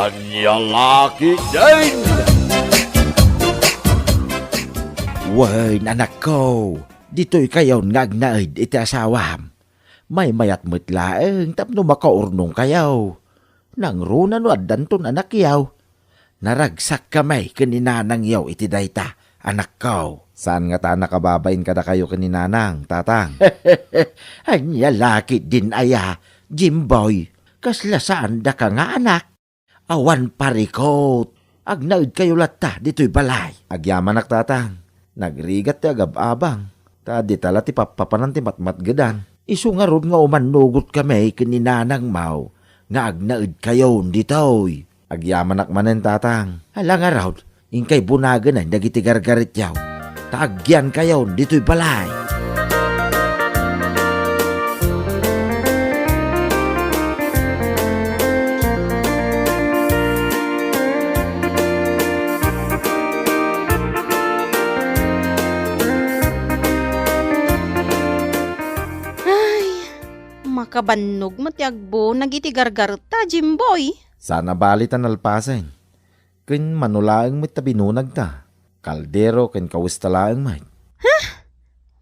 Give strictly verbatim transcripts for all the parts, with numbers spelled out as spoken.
Ania la ketdin? Wen, anakko, ditoykayon nga agnaed iti asawam. Maymayat met laeng tapno makaurnongkayo. Nangruna no addanton anakyo. Naragsakkami ken ni nanangyo iti dayta, anakko. Saan ngata a nakababain kadakayo ken ni nanang, tatang? Ania la ketdin aya, Jimboy? Kasla saandaka nga anak? Awan parikut. Agnaedkayo latta ditoy balay. Agyamanak, tatang. Nagrigat ti agab-abang. Ta dita la ti pappapanan ti matmatgedan. Isu ngarud nga umannugotkami ken ni nanangmo nga agnaedkayon ditoy. Agyamanak manen, tatang. Ala ngarud, inkay bunagenan dagiti gargaretyo. Ta agyankayon ditoy balay. Ay, makabannog met ti agbunag iti gargaretta, Jimboy. Saan a bali ta nalpasen. Ken mano laeng met ta binunagta. Kaldero ken kawesta laeng met.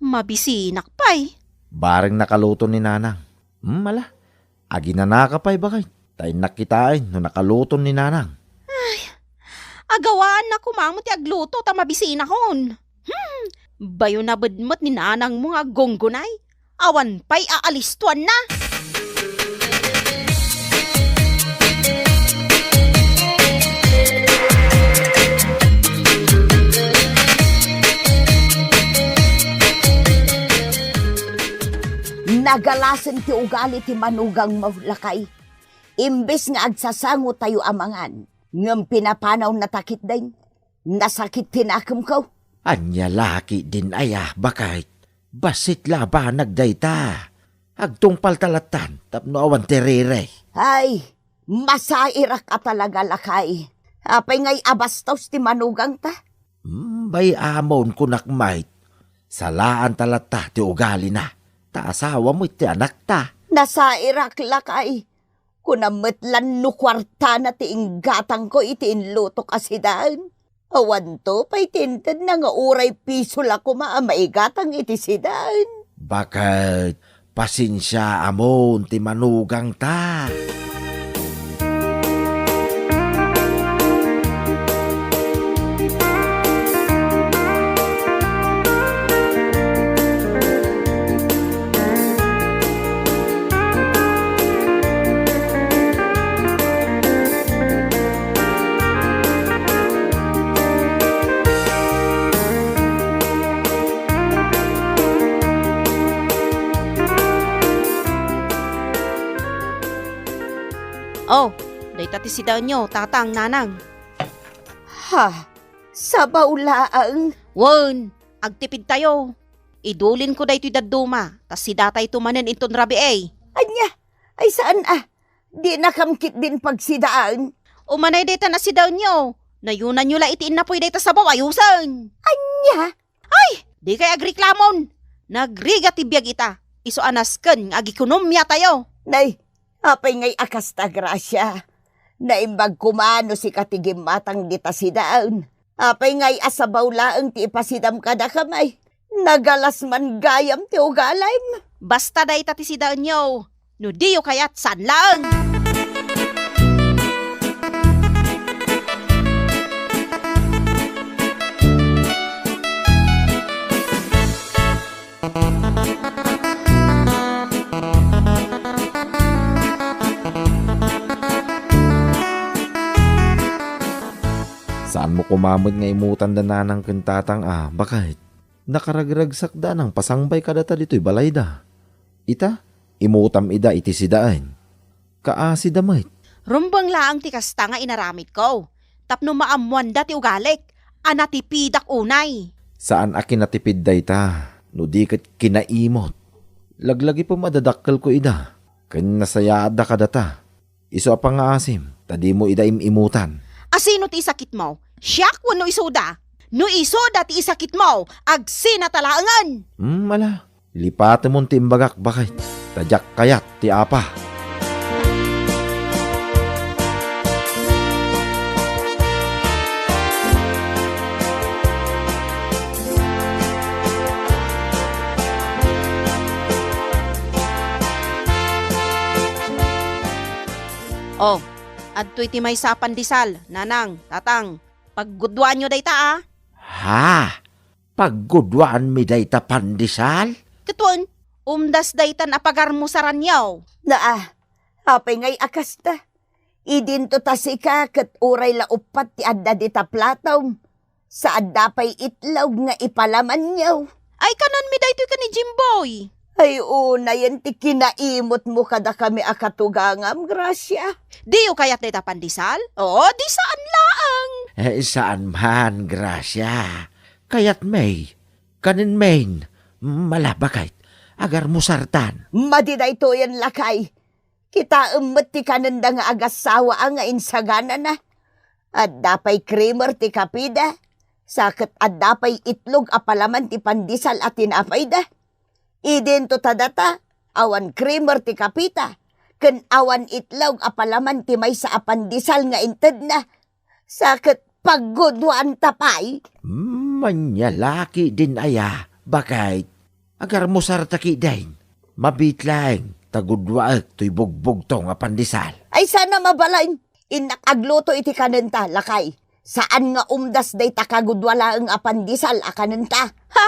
Mabisinak pay. Bareng nakaluto ni nanang. Hmm, ala. Aginanaka pay, baket. Ta innak kitaen no nakaluto ni nanang. Ay, agawaanna koma met ti agluto ta mabisinakon. Hmm, bayo nabed met ni nanangmo nga aggunggunay. Awan pay aalistoanna. Nagalasen ti ugali ti manugangmo, lakay. Imbes nga agsasangotayo a mangan, ngem pinapanawna ta ketdin. Nasakit ti nakemko. Ania la ketdin aya, baket? Bassit la a banag dayta. Agtungpalta lattan tapno awan ti riri. Ay, masairak a talaga, lakay. Apay ngay a bastos ti manugangta? Hmm, bay-amon, kunak met. Salaanta latta ti ugalina. Ta asawa met ti anakta. Nasairak, lakay. Kuna met lan no kuartana ti inggatangko iti inlutok a sidaen. Awanto pay ti intedna nga uray piso la koma a maigatang iti sidaen. Baket, pasensiaamon ti manugangta. Oh, dayta ti sidaenyo, tatang, nanang. Ha? Sabaw laeng? Wen, agtipidtayo. Idulinko daytoy dadduma, ta sidatayto manen inton rabii. Ania? Ay, saan a? Dinakam ketdin pagsidaen? Umanay daytan a sidaenyo. Nayunanyo la iti innapoy dayta sabaw a yusen. Ania? Ay, dikay agreklamon. Nagrigat ti biag ita. Isu a nasken nga agikonomiatayo. Nay, apay ngay a kasta, Gracia? Naimbag koma no sika ti gimmatang dita sidaen. Apay ngay a sabaw laeng ti ipasidam kadakami? Nagalas man gayam ti ugalim. Basta dayta ti sidaenyo. No diyo kayat, saan laeng. Saanmo koma met nga imutan da nanang ken tatang a, baket? Nakaragragsakda a nangpasangbay kadata ditoy balayda. Ita, imutam ida iti sidaen. Kaasida met. Rumbeng laeng ti kasta nga inaramidko, tapno maammoanda ti ugalik a natipidak unay. Saan a kinatipid dayta, no di ket kinaimot. Laglagipem a dadakkelko ida, ken nasayaatda kadata. Isu a pangngaasim, ta dimo ida im-imutan. Asino ti isakitmo? Siak wenno isuda? No isuda ti isakitmo, agsinata laengen! Hmm, ala. Lipatemon ti imbagak, baket, ta diak kayat ti apa. Oh, adtoy ti maysa a pandesal, nanang, tatang. Paggudwaanyo dayta, a. Ha? Paggudwaanmi dayta pandesal? Ket wen, umdas daytan a pagarmusaranyo. Naa, apay ngay a kasta? Idinto ta sika ket uray la uppat ti adda dita platom, sa adda pay itlog nga ipalamanyo. Ay, kanenmi daytoy ken ni Jimboy. Ay, unayen ti kinaimutmo kadakami a katugangam, Gracia. Diyo kayat dayta pandesal? Oo, di saan laeng. Eh, saan man, Gracia. Kayatmi. Kanenmin. Mala, baket. Agarmusartan. Madi daytoyen, lakay. Kitaem met ti kanenda nga agassawa a nga insaganana. Adda pay creamer ti kapida, sa ket adda pay itlog a palaman ti pandesal a tinapayda. Idinto ta data, awan creamer ti kapita, ken awan itlog a palaman ti maysa a pandesal nga intedna. Sa ket paggudwaanta pay? Manyalaki din aya, baket. Agarmusarta kidin. Mabiit laeng ta gudwaek toy bugbugto nga pandesal. Ay, saan a mabalin. Innak agluto iti kanenta, lakay. Saan nga umdas dayta kagudwa laeng a pandesal a kanenta. Ha?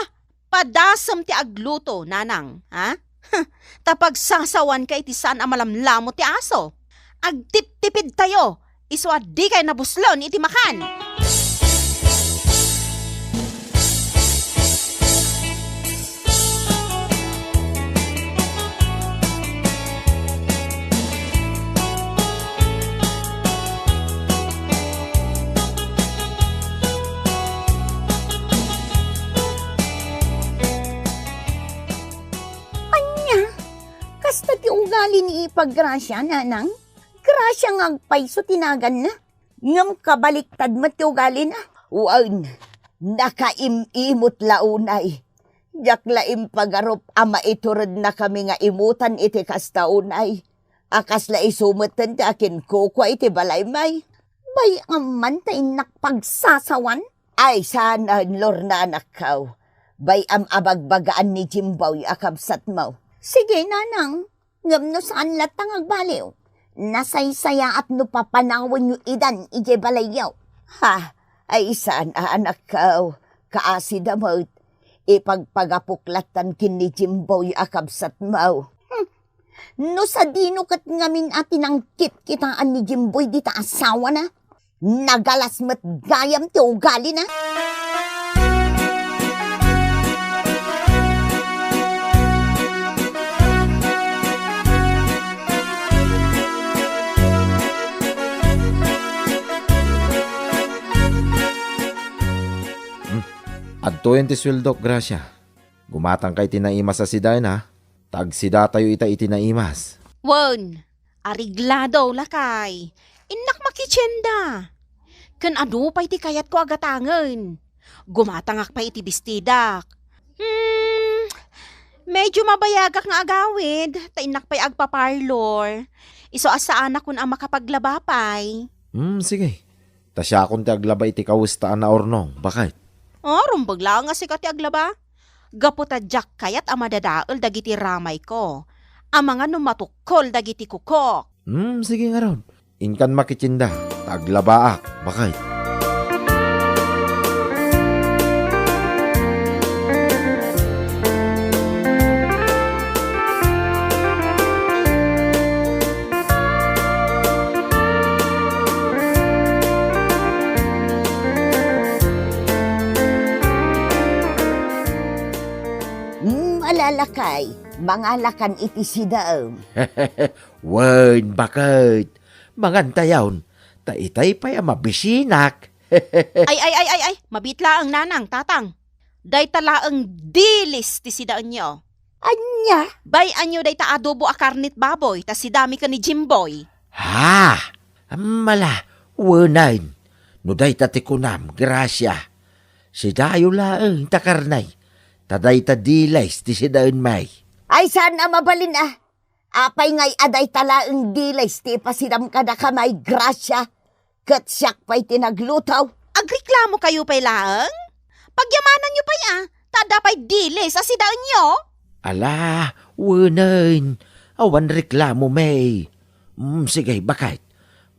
Padasem ti agluto, nanang, ha? Ta pagsasawanka iti saan a malamlamot ti aso. Agtiptipidtayo, isu a dikay nabuslon iti makan. Ania? Kasta ti ugali ni Ipa Gracia, nanang? Gracia nga agpayso ti naganna. Ngem kabaliktad met ti ugalina. Wen, nakaim-imot la unay. Diak la impagarup a maiturednakami nga imutan iti kasta unay. A kasla isu metten ti akinkukua iti balaymi. Bay-am man ta innak pagsasawan? Ay, saan, Lorna, anakko. Bay-am a bagbagaan ni Jimboy a kabsatmo. Sige, nanang. Ngem no saan latta nga agbaliw, nasaysayaat no papanawenyo idan idiay balayyo. Ha, ay saan a anakko, kaasida met, ipagpagapok lattan ken ni Jimboy a kabsatmo. Hmm. No sadino ket ngamin a tinangkit kitaan ni Jimboy dita asawana? Nagalas met gayam ti ugalina. Hmm. Adtoyen ti sueldok, Gracia. Gumatangka iti naimas a sidaen, ha? Ta agsidatayo ita iti naimas. Wen, areglado, lakay. Innak makitienda. Ken adu pay ti kayatko a gatangen? Gumatangak pay iti bestidak. Hmm, medyo mabayagak nga agawid, ta innak pay agpa-parlor. Isu a saanak a makapaglaba pay. Hmm, sige. Ta siakon ti aglaba iti kawesta a naurnong, baket. Oh, rumbeng laeng a sika ti aglaba. Gapu ta diak kayat a madadael dagiti ramayko. Amangan no matukkol dagiti kukok. Hmm, sige ngarud. Inkan makitienda, ta aglabaak, baket. Mm, ala, lakay, mangalakan iti sidaem. Wen, baket. Mangantayon, ta itay pay a mabisinak. Ay, ay, ay, ay, ay, mabiit laeng, nanang, tatang. Dayta laeng dilis ti sidaenyo. Ania? Bay-anyo dayta adobo a karnet baboy, ta sidami ken ni Jimboy. Ha? Mala, wenen. No dayta ti kunam, Gracia. Sidayo laeng ta karne, ta dayta dilis ti sidaenmi. Ay, saan a mabalin a. Apay ngay a dayta laeng dilis ti ipasidam kadakami, Gracia? Ket siak pay ti nagluto. Agreklamokayo pay laeng? Pagyamananyo pay a, ta adda pay dilis a sidaenyo? Ala, wenen, awan reklamomi. Mm, sige, baket.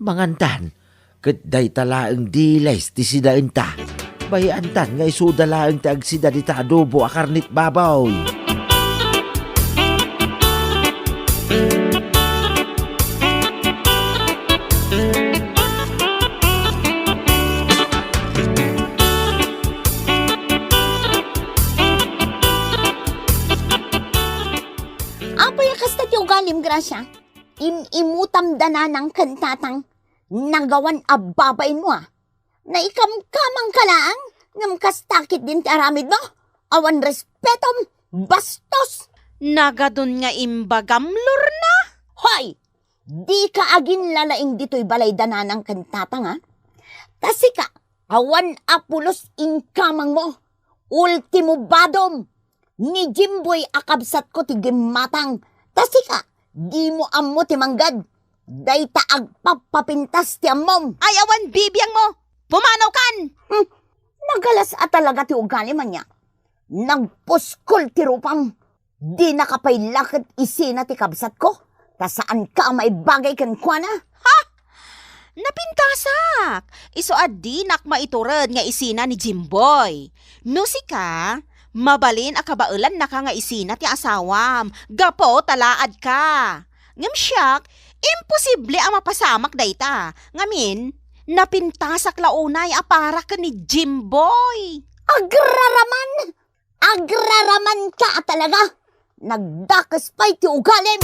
Mangantan, ket dayta laeng dilis ti sidaenta. Bay-antan nga isuda laeng ti agsida dita adobo a karnit baboy. Apay a kasta ti ugalim, Gracia? Im-imutam da nanang ken tatang, nagawan a babainmo a. Naikamkamang ka laeng, ngem kasta ketdin ti aramidmo? Awan respetom, bastos! Nagadun nga imbagam, Lorna? Hoy! Dika aginlalaing ditoy balay da nanang ken tatang, a? Ta sika, awan a pulos inkamangmo. Ultimo badom, ni Jimboy a kabsatko ti gimmatang. Ta sika, dimo ammo ti manggad. Dayta agpapapintas ti ammom. Ay, awan bibiangmo! Pumanawkan! Hmm, nagalas a talaga ti ugalim ania. Nagpuskol ti rupam. Dinaka pay la ket isina ti kabsatko, ta saanka a maibagay kenkuana. Ha? Napintasak! Isu a dinak maitured nga isina ni Jimboy. No sika, mabalin a kabaelannaka nga isina ti asawam, gapu ta laadka. Ngem siak, imposible a mapasamak dayta. Ngamin, napintasak la unay a para ken ni Jimboy. Agraraman! Agraramanka a talaga! Nagdakes pay ti ugalim!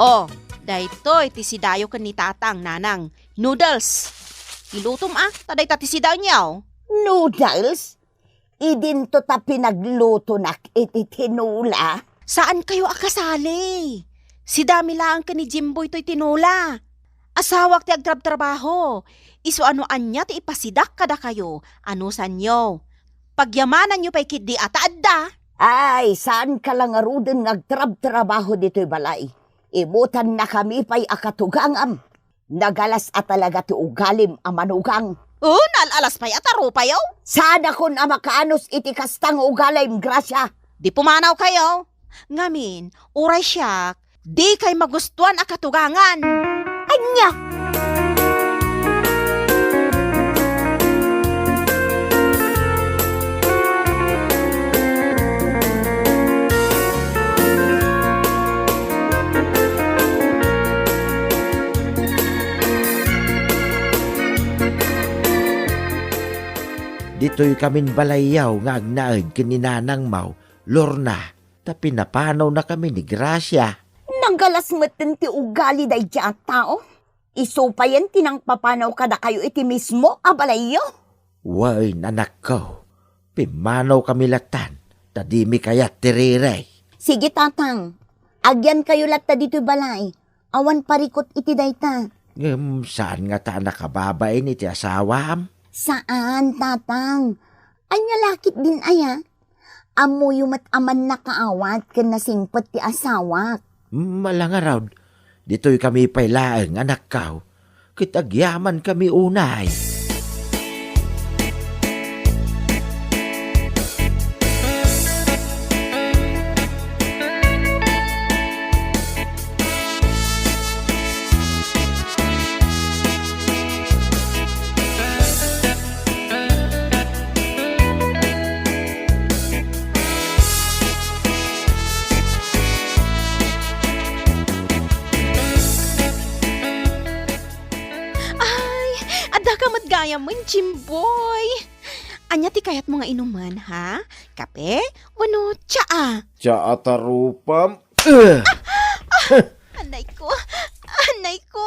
Oh, daytoy ti sidayo ken ni Tatang, Nanang. Noodles. Ilutom a, ta dayta ti sidayo. Noodles? Idinto ta pinaglutonak iti tinola? Saankayo a kasali. Sidami laeng ken ni Jimboy toy tinola. Asawak ti agtrabtrabaho. Isu a no ania ti ipasidak kadakayo, anusanyo. Pagyamananyo pay ketdi a ta adda. Ay, saanka la ngaruden nga agtrabtrabaho ditoy balay. Imutannakami pay a katugangam. Nagalas a talaga ti ugalim a manugang. Oh, nal-alas pay a tarupayo? Saanakon a makaanus iti kasta nga ugalim, Gracia. Di pumanawkayo. Ngamin, uray siak, dikay magustuan a katugangan. Ania? Ditoy kamin balayyo nga agnaed ken ni nanangmo, Lorna, ta pinapanawnakami ni Gracia. Nagalas metten ti ugali daydiay a tao. Isu payen ti nangpapanaw kadakayo iti mismo a balayyo? Wen, anakko. Pimmanawkami lattan, ta dimi kayat ti riri. Sige, Tatang. Agyankayo latta ditoy balay. Awan parikut iti dayta. Ngem saan ngata a nakababain iti asawam? Saan, Tatang. Ania la ketdin aya? Ammoyo met a mannakaawat ken nasingpet ti asawak. Mala ngarud, ditoykami pay laeng, anakko, ket agyamankami unay. Ay, adda ka met gayam, Jimboy. Ania ti kayatmo nga inumen, ha? Kape wenno tsaa? Tsaa ta rupam. Eh! Anay ko! Anay ko!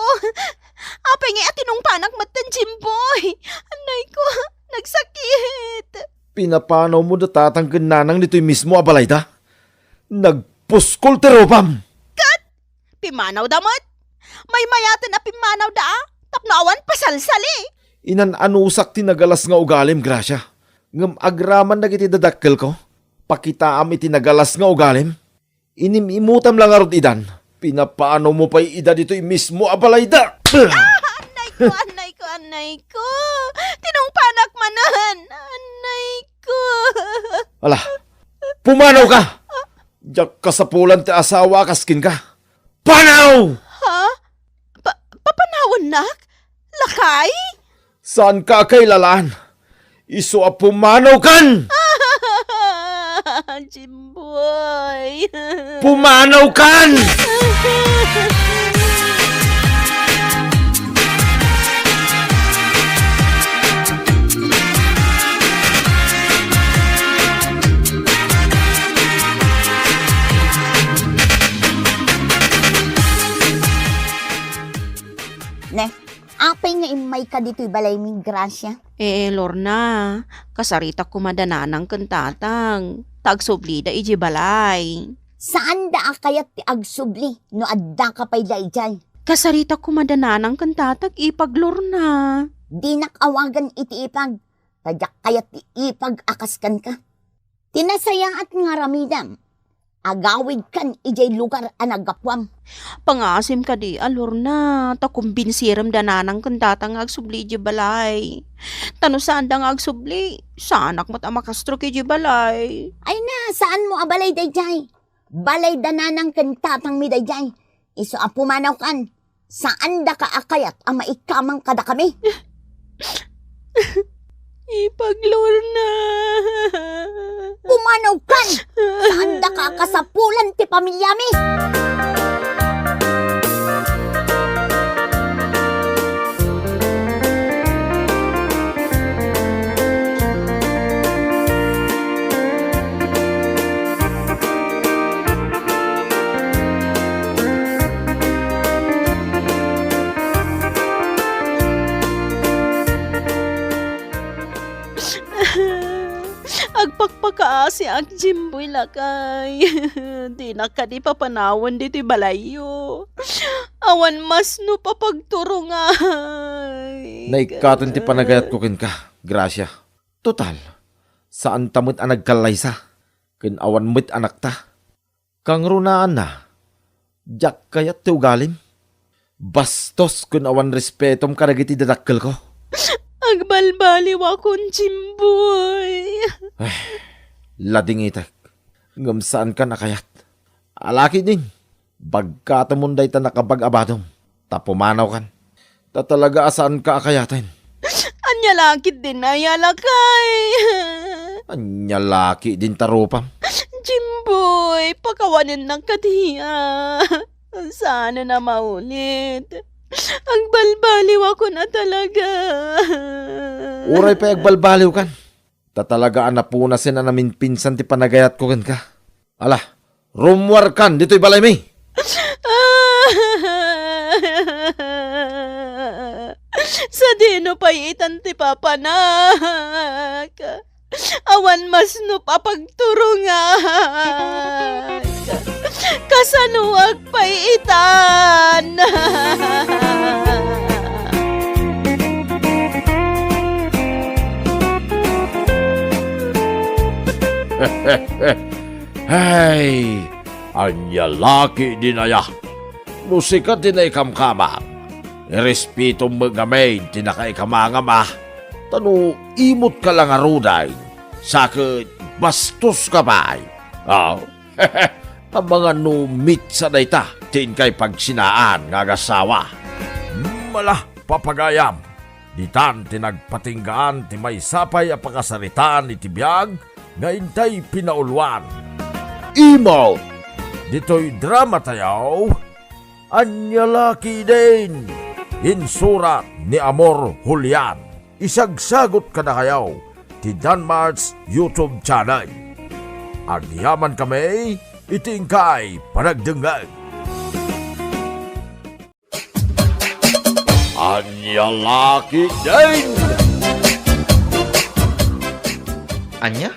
Apay ngay a tinungpanak metten, Jimboy? Anay ko! Nagsakit! Pinapanawmo da tatang ken nanang ditoy mismo a balayda? Nagpuskol ti rupam! Ket pimanawda met. Maymayaten a pimmanawda a tapno awan pasalsali. Inan-anusak ti nagalas nga ugalim, Gracia. Ngem agraman dagiti dadakkelko, pakitaam iti nagalas nga ugalim. Inim-imutam la ngarud idan, Pinapanomo pay ida ditoy mismo a balayda. Ah, annayko, annayko, annayko. Tinungpanak manen. Annayko. Ala, pumanawka. Diak kasapulan ti asawa a kas kenka. Panaw! Ha? Pa-, papanawannak? Lakay? Saanka a kailalaan? Isu a pumanawkan! Jimboy! Pumanawkan! Ne, apay nga immayka ditoy balaymi, Gracia? Eh, Lorna, kasaritak koma da nanang ken tatang, ta agsublida idiay balay. Saanda a kayat ti agsubli no addaka pay daydiay. Kasaritak koma da nanang ken tatang, ipag, Lorna. Dinak awagan iti ipag, ta diak kayat ti ipag a kas kenka. Ti nasayaat nga aramidem, agawidkan idiay lugar a naggapuam. Pangasim kadi a, Lorna, ta kumbinsirem da nanang ken tatang nga agsubli idiay balay. Ta no saanda nga agsubli, saanak met a makastro idiay balay. Ay na, saanmo a balay daydiay? Balay da nanang ken tatangmi daydiay. Isu a pumanawkan. Saandaka a kayat a maikamang kadakami? Ipag, Lorna. Pumanawkan! Saandaka a kasapulan ti pamilyami? Agpakpakaasiak, Jimboy, lakay. Dinak kadi papanawen ditoy balayyo. Awan masnop a pagturongak. Naikkaten ti panagayatko kenka, Gracia. Total, saanta met a nagkallaysa, ken awan met anakta. Kangrunaanna, diak kayat ti ugalim. Bastos ken awan respetom kadagiti dadakkelko. Agbalbaliwakon, Jimboy. Ay, ladingitek. Ngem saankan a kayat. Alakidin, bagkatemon dayta nakabag-abadom, ta pumanawkan. Ta talaga a saanka a kayaten. Ania la ketdin aya, lakay? Ania la ketdin ta rupam? Jimboy, pakawanennak kadi a. Saanen a maulit. Agbalbaliwakon a talaga. Uray pay agbalbaliwkan. Ta talaga a napunasen a naminpinsan ti panagayatko kenka. Ala, rummuarkan ditoy balaymi! Sadino pay itan ti papanak? Awan masnop a pagturongak. Kasanoak pay itan? Hey, ania la ketdin aya? No sika ti naikamkamang, irespetom met ngamin ti nakaikamangam a. Ta no imotka la ngaruden, sa ket bastoska pay. Ah, amangan no mitsa dayta ti inkay pagsinaan nga agasawa. Mala, papagayam, ditan ti nagpatinggaan ti maysa pay a pakasaritaan iti biag nga intay pinauluan. Imo! Ditoy drama tayo, Ania la ketdin? Insurat ni Amor Julian. Isagsagot kadakayo ti Danmart's YouTube channel. Agyaman kami iti inkay panagdengngeg. Ania la ketdin? Ania?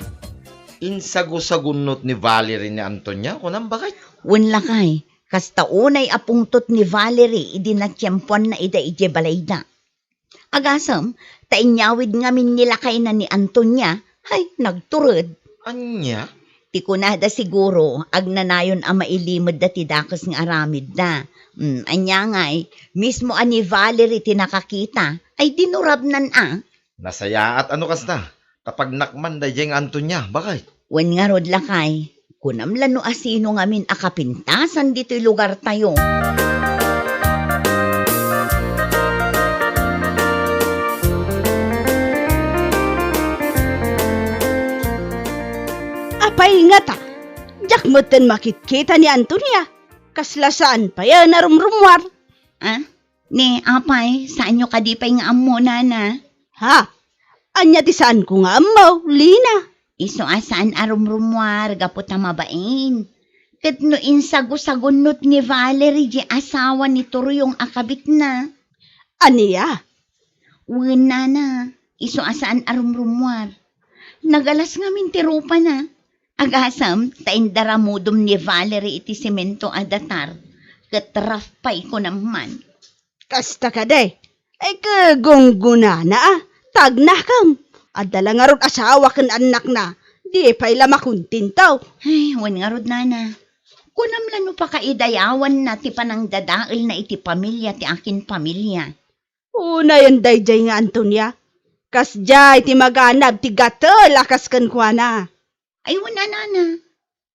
Insagusagunnot ni Valerie ni Antonia, kunam, baket? Wen, lakay, kasta unay a pungtot ni Valerie idi natiempoanna ida idiay balayda. Agasem, ta inyawid ngamin ni lakayna ni Antonia, hay, nagtured. Ania? Ti kunada siguro, agnanayon a mailimedda ti dakes nga aramidda. Mm, ania ngay, mismo a ni Valerie ti nakakita, ay dinurabnan a. Nasayaat a no kasta, ta pagnakman daydiay nga Antonia, baket. Wen ngarud, lakay, kunam la no asino ngamin a kapintasan ditoy lugartayo. Apay ngata, diak metten makitkita ni Antonia. Kasla saan pay a narumrumuar. Ah? Ni, apay, saanyo kadi pay nga ammo, nana? Ha? Ania ti saanko nga ammo, Lina? Isu a saan a rumrumuar gapu ta mabain. Ket no insagusagunnot ni Valerie diay asawa ni Turuyong a kabitna. Ania? Wen, nana, isu a saan a rumrumuar. Nagalas ngamin ti rupana. Agasem ta indaramudom ni Valerie iti semento a datar, ket rough pay kunam man. Kasta kadi, ay kagunggunana a, tagnakem. Adda la ngarud asawa ken annakna, di pay la makontento. Ay, wen ngarud, nana. Kunam la no pakaidayawanna ti panangdadaelna iti pamilia ti akin pamilia. Unayen daydiay nga Antonia. Kasdiay ti maganab ti gatel a kas kenkuana. Ay, wen a, nana.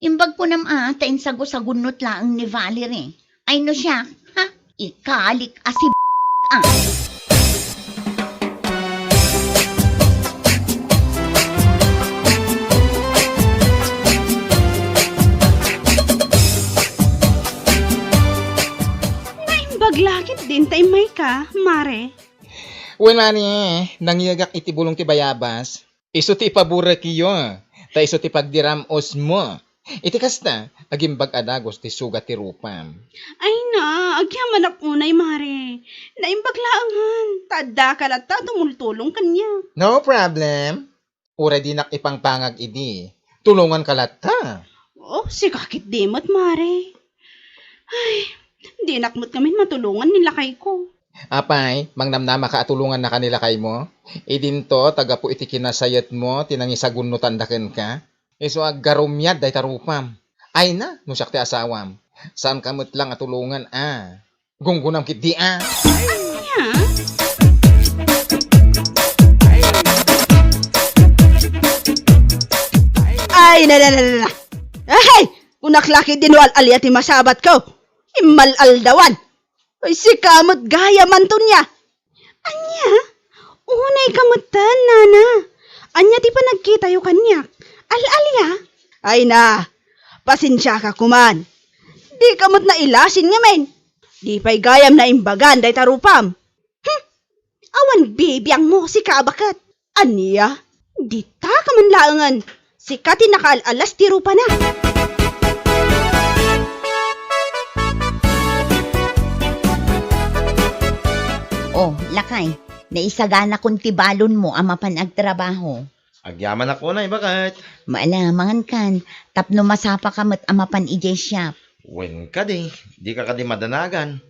Imbag kunam a, ta insagusagunnot laeng ni Valerie. Ay, no siak, ha? Ikalik a si a. Naimbag la ketdin ta immayka, Mare. Wen, Mare, nangyegak iti bulong ti bayabas. Isu ti ipaburekyo, ta isu ti pagdiram-osmo. Iti kasta, agimbag a dagus ti sugat ti rupam. Ay na, agyamanak unay, Mare. Naimbag laengen, ta addaka latta a tumultulong kaniak. No problem. Uray dinak ipangpangag idi, tulonganka latta. Oh, sika ketdi met, Mare. Ay, dinak met ngamin matulongan ni lakayko. Apay, mangnamnamaka a tulongannaka ni lakaymo? Idinto, ta gapu iti kinasayetmo ti nangisagunnotanda kenka. Isu a aggarumiad dayta rupam. Ay na, no siak ti asawam. Saanka met lang a tulongan a. Gunggunam ketdi a. Ania? Ay, na, na, na, na, na. Ay, kunak la ketdi no al-alia ti masabatko. Immal-aldawan. Ay, sika met gayam, Antonia. Ania? Unayka metten, nana. Ania ti panagkitayo kaniak? Al-alia? Ay na, pasensiaka koman. Dika met nailasin ngamin. Di pay gayam naimbagan dayta rupam. Hmm. Awan bibiangmo, sika a baket. Ania? Ditaka man laengen. Sika ti nakaal-alas ti rupana. Oh, lakay, naisaganakon ti balonmo a mapan agtrabaho. Agyamanak unay, baket. Maala, mangankan, tapno masapaka met a mapan idiay shop. Wen kadi, dika kadi madanagan.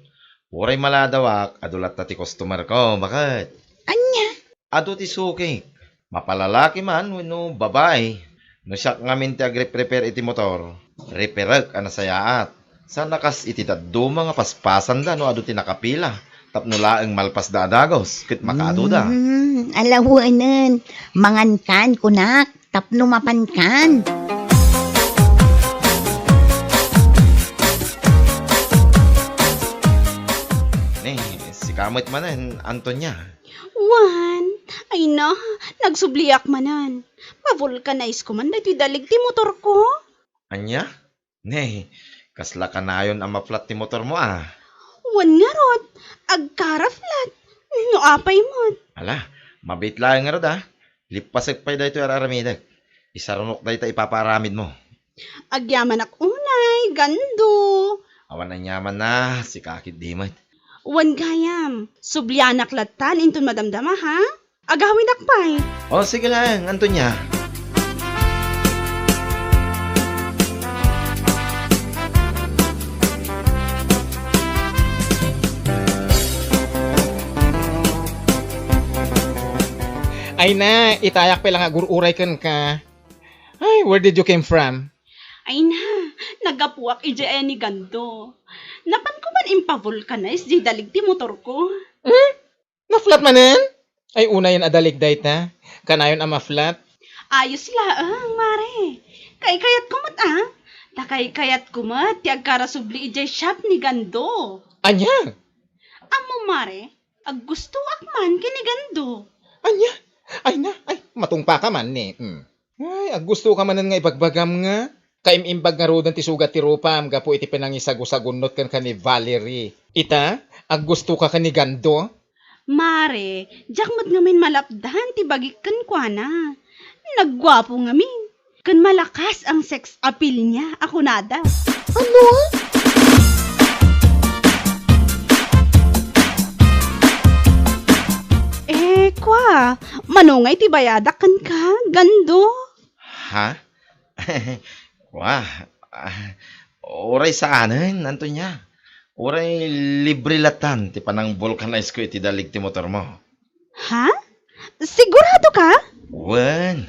Uray maladawak, adu latta ti customer ko, baket. Ania? Adu ti sukik. Mapalalaki man wenno babai. No siak ngamin ti agreprepare iti motor, reperek a nasayaat. Saan a kas iti dadduma nga paspasanda no adu ti nakapila tapno laeng malpasda a dagus ket makaaduda. Mm, alawenen. Mangankan, kunak, tapno mapankan. Ni, sika met manen, Antonia. Wen, ay na, nagsubliak manen. Ma-vulcanize ko man daytoy dalig ti motorko. Ania? Ne, kasla kanayon a ma-flat ti motormo a? Wen ngarud, agkara-flat. No apay met. Ala, mabiit laeng ngarud a. Lippasek pay daytoy ar-aramidek. Isarunok dayta ipapaaramidmo. Agyamanak unay, Gando. Awan aniamanna, sika ketdi met. Wen gayam, sublianak lattan inton madamdama, ha? Agawinak pay. O, sige laeng, Antonia. Ay na, itayak pay la nga agur-uray kenka. Ay, where did you came from? Ay na, naggapuak idiay ni Gando. Napanko man impa-vulcanize diay dalig ti motorko. Hmm? Na-flat manen? Ay, unayen a dalig dayta. Kanayon a ma-flat. Ayos laeng, mare. Kaikayatko met, a. Ta kaikayatko met ti agkarasubli idiay shop ni Gando. Ania? Ammom, mare, aggustoak man ken ni Gando. Ania? Ay na, ay, matungpaka man ni. Hmm. Ay, aggustoka manen nga ibagbagam nga. Kaim-imbag ngaruden ti sugat ti rupam gapu iti panangisagusagunnot kenka ni Valerie. Ita, aggustoka ken ni Gando? Mare, diak met ngamin malapdan ti bagik kenkuana. Nagguapo ngamin. Ken malakas ang sex appeal niya, a kunada. Ano? Eh, kua, mano ngay ti bayadak kenka, Gando? Ha? Wah, ah, uray saanen, Antonia. Uray libre latan ti panang-vulcanize ko iti dalig ti motormo. Ha? Sigurado ka? Wen,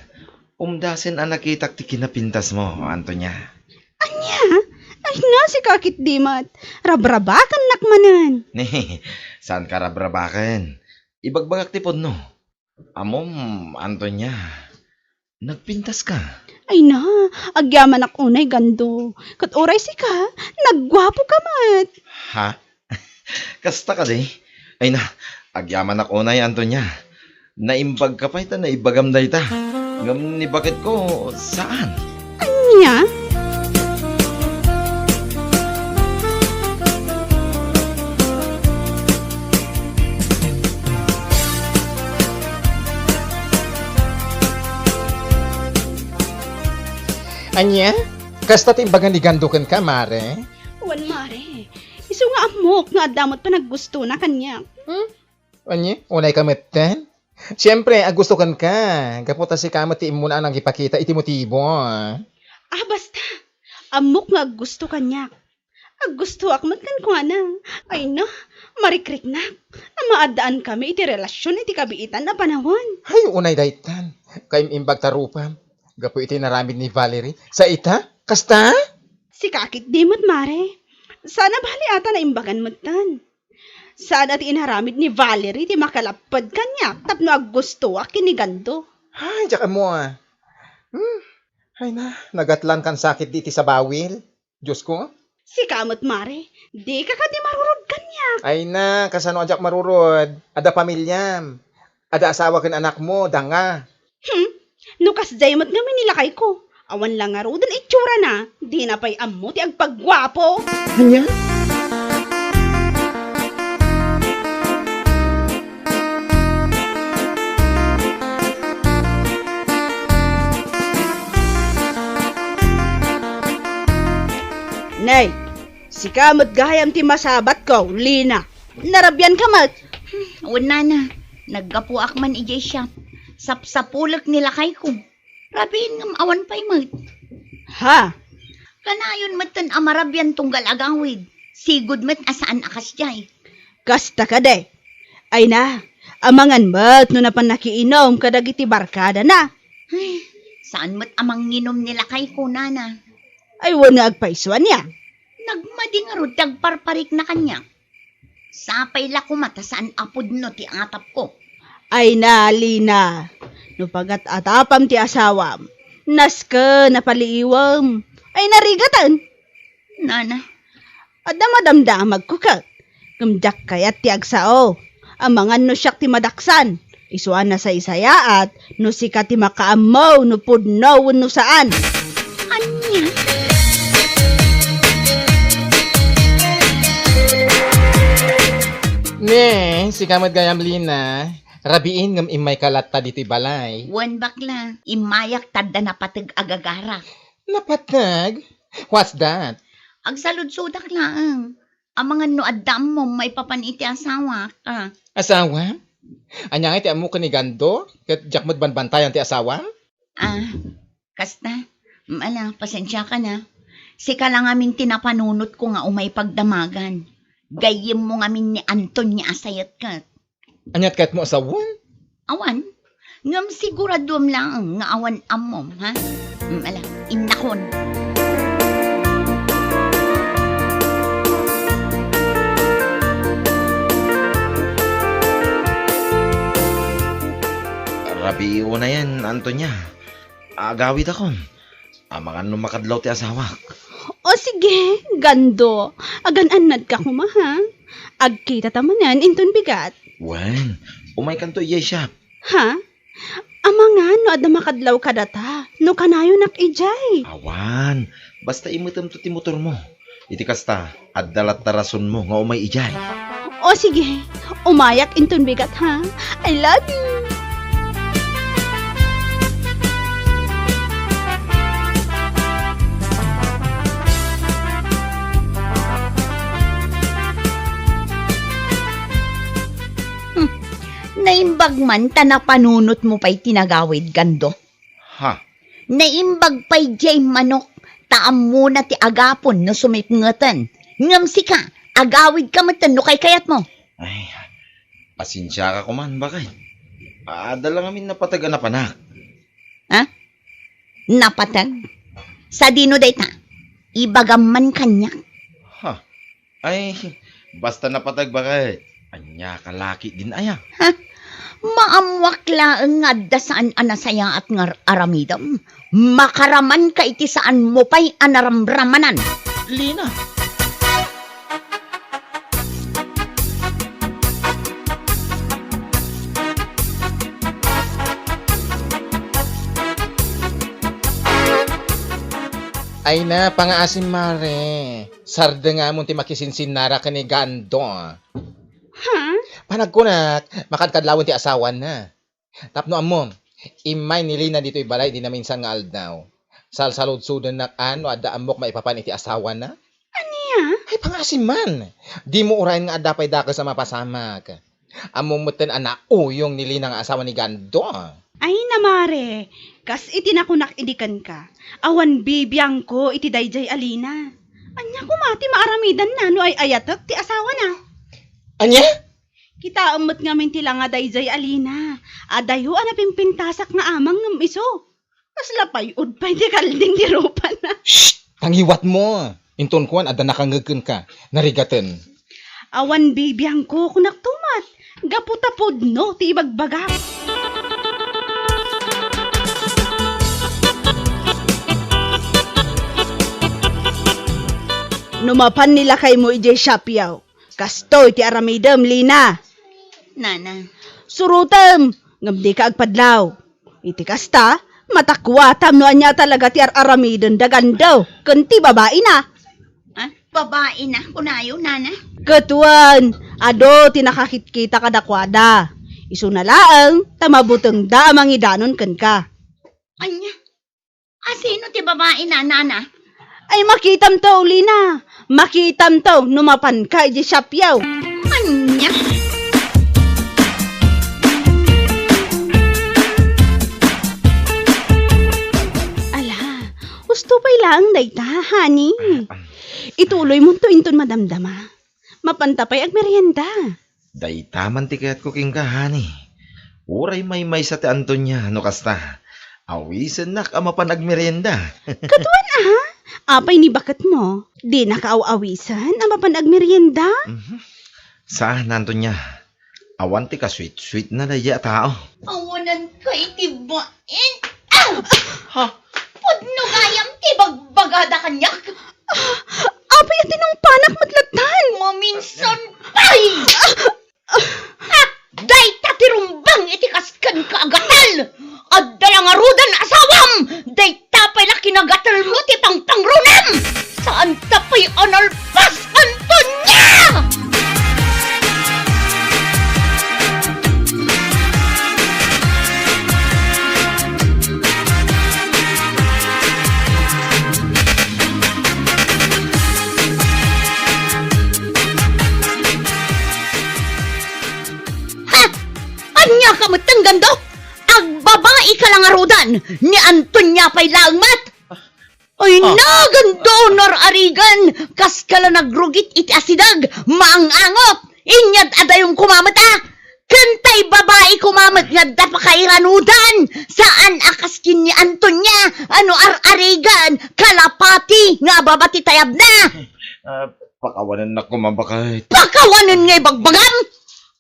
umdasen a nakitak ti kinapintasmo, Antonia. Ania? Ay na, sika ketdi met. Rabrabakennak manen. Ni, saan ka rabrabaken? Ibagbagak ti pudno. Ammom, Antonia, nagpintaska. Ay na, agyamanak unay, Gando. Ket uray sika, nagguapoka met. Ha? Kasta kadi? Ay na, agyamanak unay, Antonia. Naimbagka pay ta naibagam dayta. Ngem ni baketko, saan? Ania? Ania? Kasta ti imbaga ni Gando kenka, mare? Wen, mare. Isu nga ammok nga adda met panaggustona kaniak. Hmm? Ania? Unayka metten? Siempre, aggusto kenka. Gapu ta sika met ti immuna a nangipakita iti motibo. Ah, basta. Ammok nga aggusto kaniak. Aggustoak met kenkuana. Ay na, marikriknak a maaddaan kami iti relasion iti kabiitan a panawen. Ay, unay daytan. Kaim-imbag ta rupam. Gapu iti naramid ni Valerie. Sa ita? Kasta? Sika ketdi met, mare. Saan a bali a ta naimbagan metten. Saan a ti inaramid ni Valerie ti makalapped kaniak tapno aggustoak ken ni Gando. Ay, diak ammo, a. Hmm. Ay na, nagatlankan sakit di iti sabawil. Diosko? Sika met, mare, dika kadi marurod kaniak. Ay na, kasano a diak marurod? Adda pamiliam. Adda asawa ken anakmo, danga. Hmm, no kasdiay met ngamin ni lakayko, awan la ngaruden itsura na, dina pay ammo ti agpagguapo. Ania? Nay, sika met gayam ti masabatko, Lina. Narabianka met. Hmm, wen, nana, naggapuak man idiay shop. Sapsapulek ni lakayko. Rabiin ngem awan pay met. Ha? Kanayon metten a marabian tunggal agawid. Sigud met a saan a kasdiay. Kasta kadi. Ay na, amangan met no napan nakiinom kadagiti barkadana. Ay, saan met a manginom ni lakayko, nana. Ay, wen nga agpayso ania? Nagmadi ngarud ti agparparikna kaniak. Sapay la koma ta saan a pudno ti atapko. Ay na, Lina, no pagat-atapam ti asawam, nasken a paliiwem. Ay, narigaten. Nana. Adda madamdamagko ket, ngem diak kayat ti agsao. Amangan no siak ti madaksan. Isu a nasaysayaat no sika ti makaammo no pudno wenno saan. Ania? Ne, sika met gayam, Lina. Rabiin ngem immayka latta ditoy balay. Wen, bakla, immayak ta adda napateg a gagarak. Napateg? What's that? Agsaludsodak laeng. Amangan no adda ammom maipapan iti asawak, a. Asawa? Ania ngay ti ammok ken ni Gando? Ket diak met banbantayan ti asawam? Ah, kasta? Mm, ala, pasensiaka na. Sika la ngamin ti napanunotko nga umay pagdamagan. Gayyemmo ngamin ni Antonia a sayet ket. Aniat kayatmo a sawen? Awan. Ngem siguraduem laeng nga awan ammom, ha? Mm, ala, innakon. Unayen, Antonia. Agawidakon. Amangan no makadlaw ti asawak. O sige, Gando. Agan-annadka koma, ha? Agkitata manen inton bigat. Wen, umaykanto idiay shop. Ha? Amangan no adda makadlaw kadata, no kanayonak idiay. Awan, basta imetemto ti motormo. Iti kasta, adda latta rasonmo nga umay idiay. O sige, umayak inton bigat, ha? I love you! Hmm, naimbag man ta napanunotmo pay ti nagawid, Gando. Ha? Naimbag pay diay manok, ta ammona ti agapon no sumipngeten. Ngem sika, agawidka metten no kaykayatmo. Ay, pasensiaka koman, baket. Adda la ngamin napateg a napanak. Ha? Napateg? Sadino dayta? Ibagam man kaniak. Ha? Ay, basta napateg, baket. Ania ka laki din aya? Ha? Maammoak laeng nga adda saan a nasayaat nga ar-, aramidem. Makaramanka iti saanmo pay a naramramanan. Lina! Ay na, pangaasim, mare. Sardengamon ti makisinsinnara ken ni Gando. Ha? Panagkunak, makadkadlawen ti asawana. Tapno ammom, immay ni Lina ditoy balay idi naminsan nga aldaw. Salsaludsodennak a no adda ammok maipapan iti asawana. Ania? Ay, pangaasim man. Dimo urayen nga adda pay dakes a mapasamak. Ammom metten a nauyong ni Lina nga asawa ni Gando. Ay, na, mare, kas iti nakunak idi kenka, awan bibiangko iti daydiay a Lina. Ania koma ti maaramidanna no ay-ayatek ti asawana? Ania? Kitaem met ngamin ti langa daydiay a Lina. Adayo a napimpintasak nga amang ngem isu. Kasla pay-od pay ti kalding ti rupana. Shh! Tangiwatmo! Inton kuan, adda nakangngeg kenka. Narigaten. Awan bibiangko, kunakto met. Gapu ta pudno ti ibagbagak. No mapan ni lakaymo idiay Siapiaw, kastoy ti aramidem, Lina. Nana. Surotem, ngem dika agpadlaw. Iti kasta, matakuatam no ania talaga ti ar-aramiden da Gando ken ti babaina. Ah, babaina, kunayo, nana? Ket wen, adu ti nakakitkita kadakuada. Isuna laeng, ta mabutengda a mangidanon kenka. Ania? Asino ti babaina, nana? Ay, makitamto, Lina. Makitamto no mapanka idiay Siapiaw. Ania? Ala, husto pay laeng dayta, honey. Ituloymonto inton madamdama. Mapanta pay agmerienda. Dayta man ti kayatko kenka, honey. Uray maymaysa ti Antonia no kasta. Awisennak a mapan agmerienda. Ket wen, a? Apay ni baketmo? Dinaka aw-awisen a mapan agmerienda? Mhm. Saan, Antonia. Awan ti kasweet-sweetna daydiay a tao. Awananka iti bain. Ah! Ha? Pudno gayam ti bagbagada kaniak. Ah, apay a tinungpanak met lattan? Maminsan pay! Ah! Dayta ti rumbeng iti kas kenka a gatel! Adda la ngaruden asawam! Dayta pay la kinagatelmo ti pangpangrunam! Saanta pay a nalpas, Antonia! Ha? Ania ka met, Gando? Agbabaika la ngaruden, ni Antonia pay laeng met. Ay, ah, na, Gando, nararigan, kaska la nagrugit iti asideg, maang-angot, inyad adayom koma met a. Ken tay babai koma met nga adda pakairanudan, saan a kas ken ni Antonia, a no ar-arigan, kalapati nga ababa ti tayabna. Ah, pakawanennak koma, baket. Pakawanen nga ibagbagam?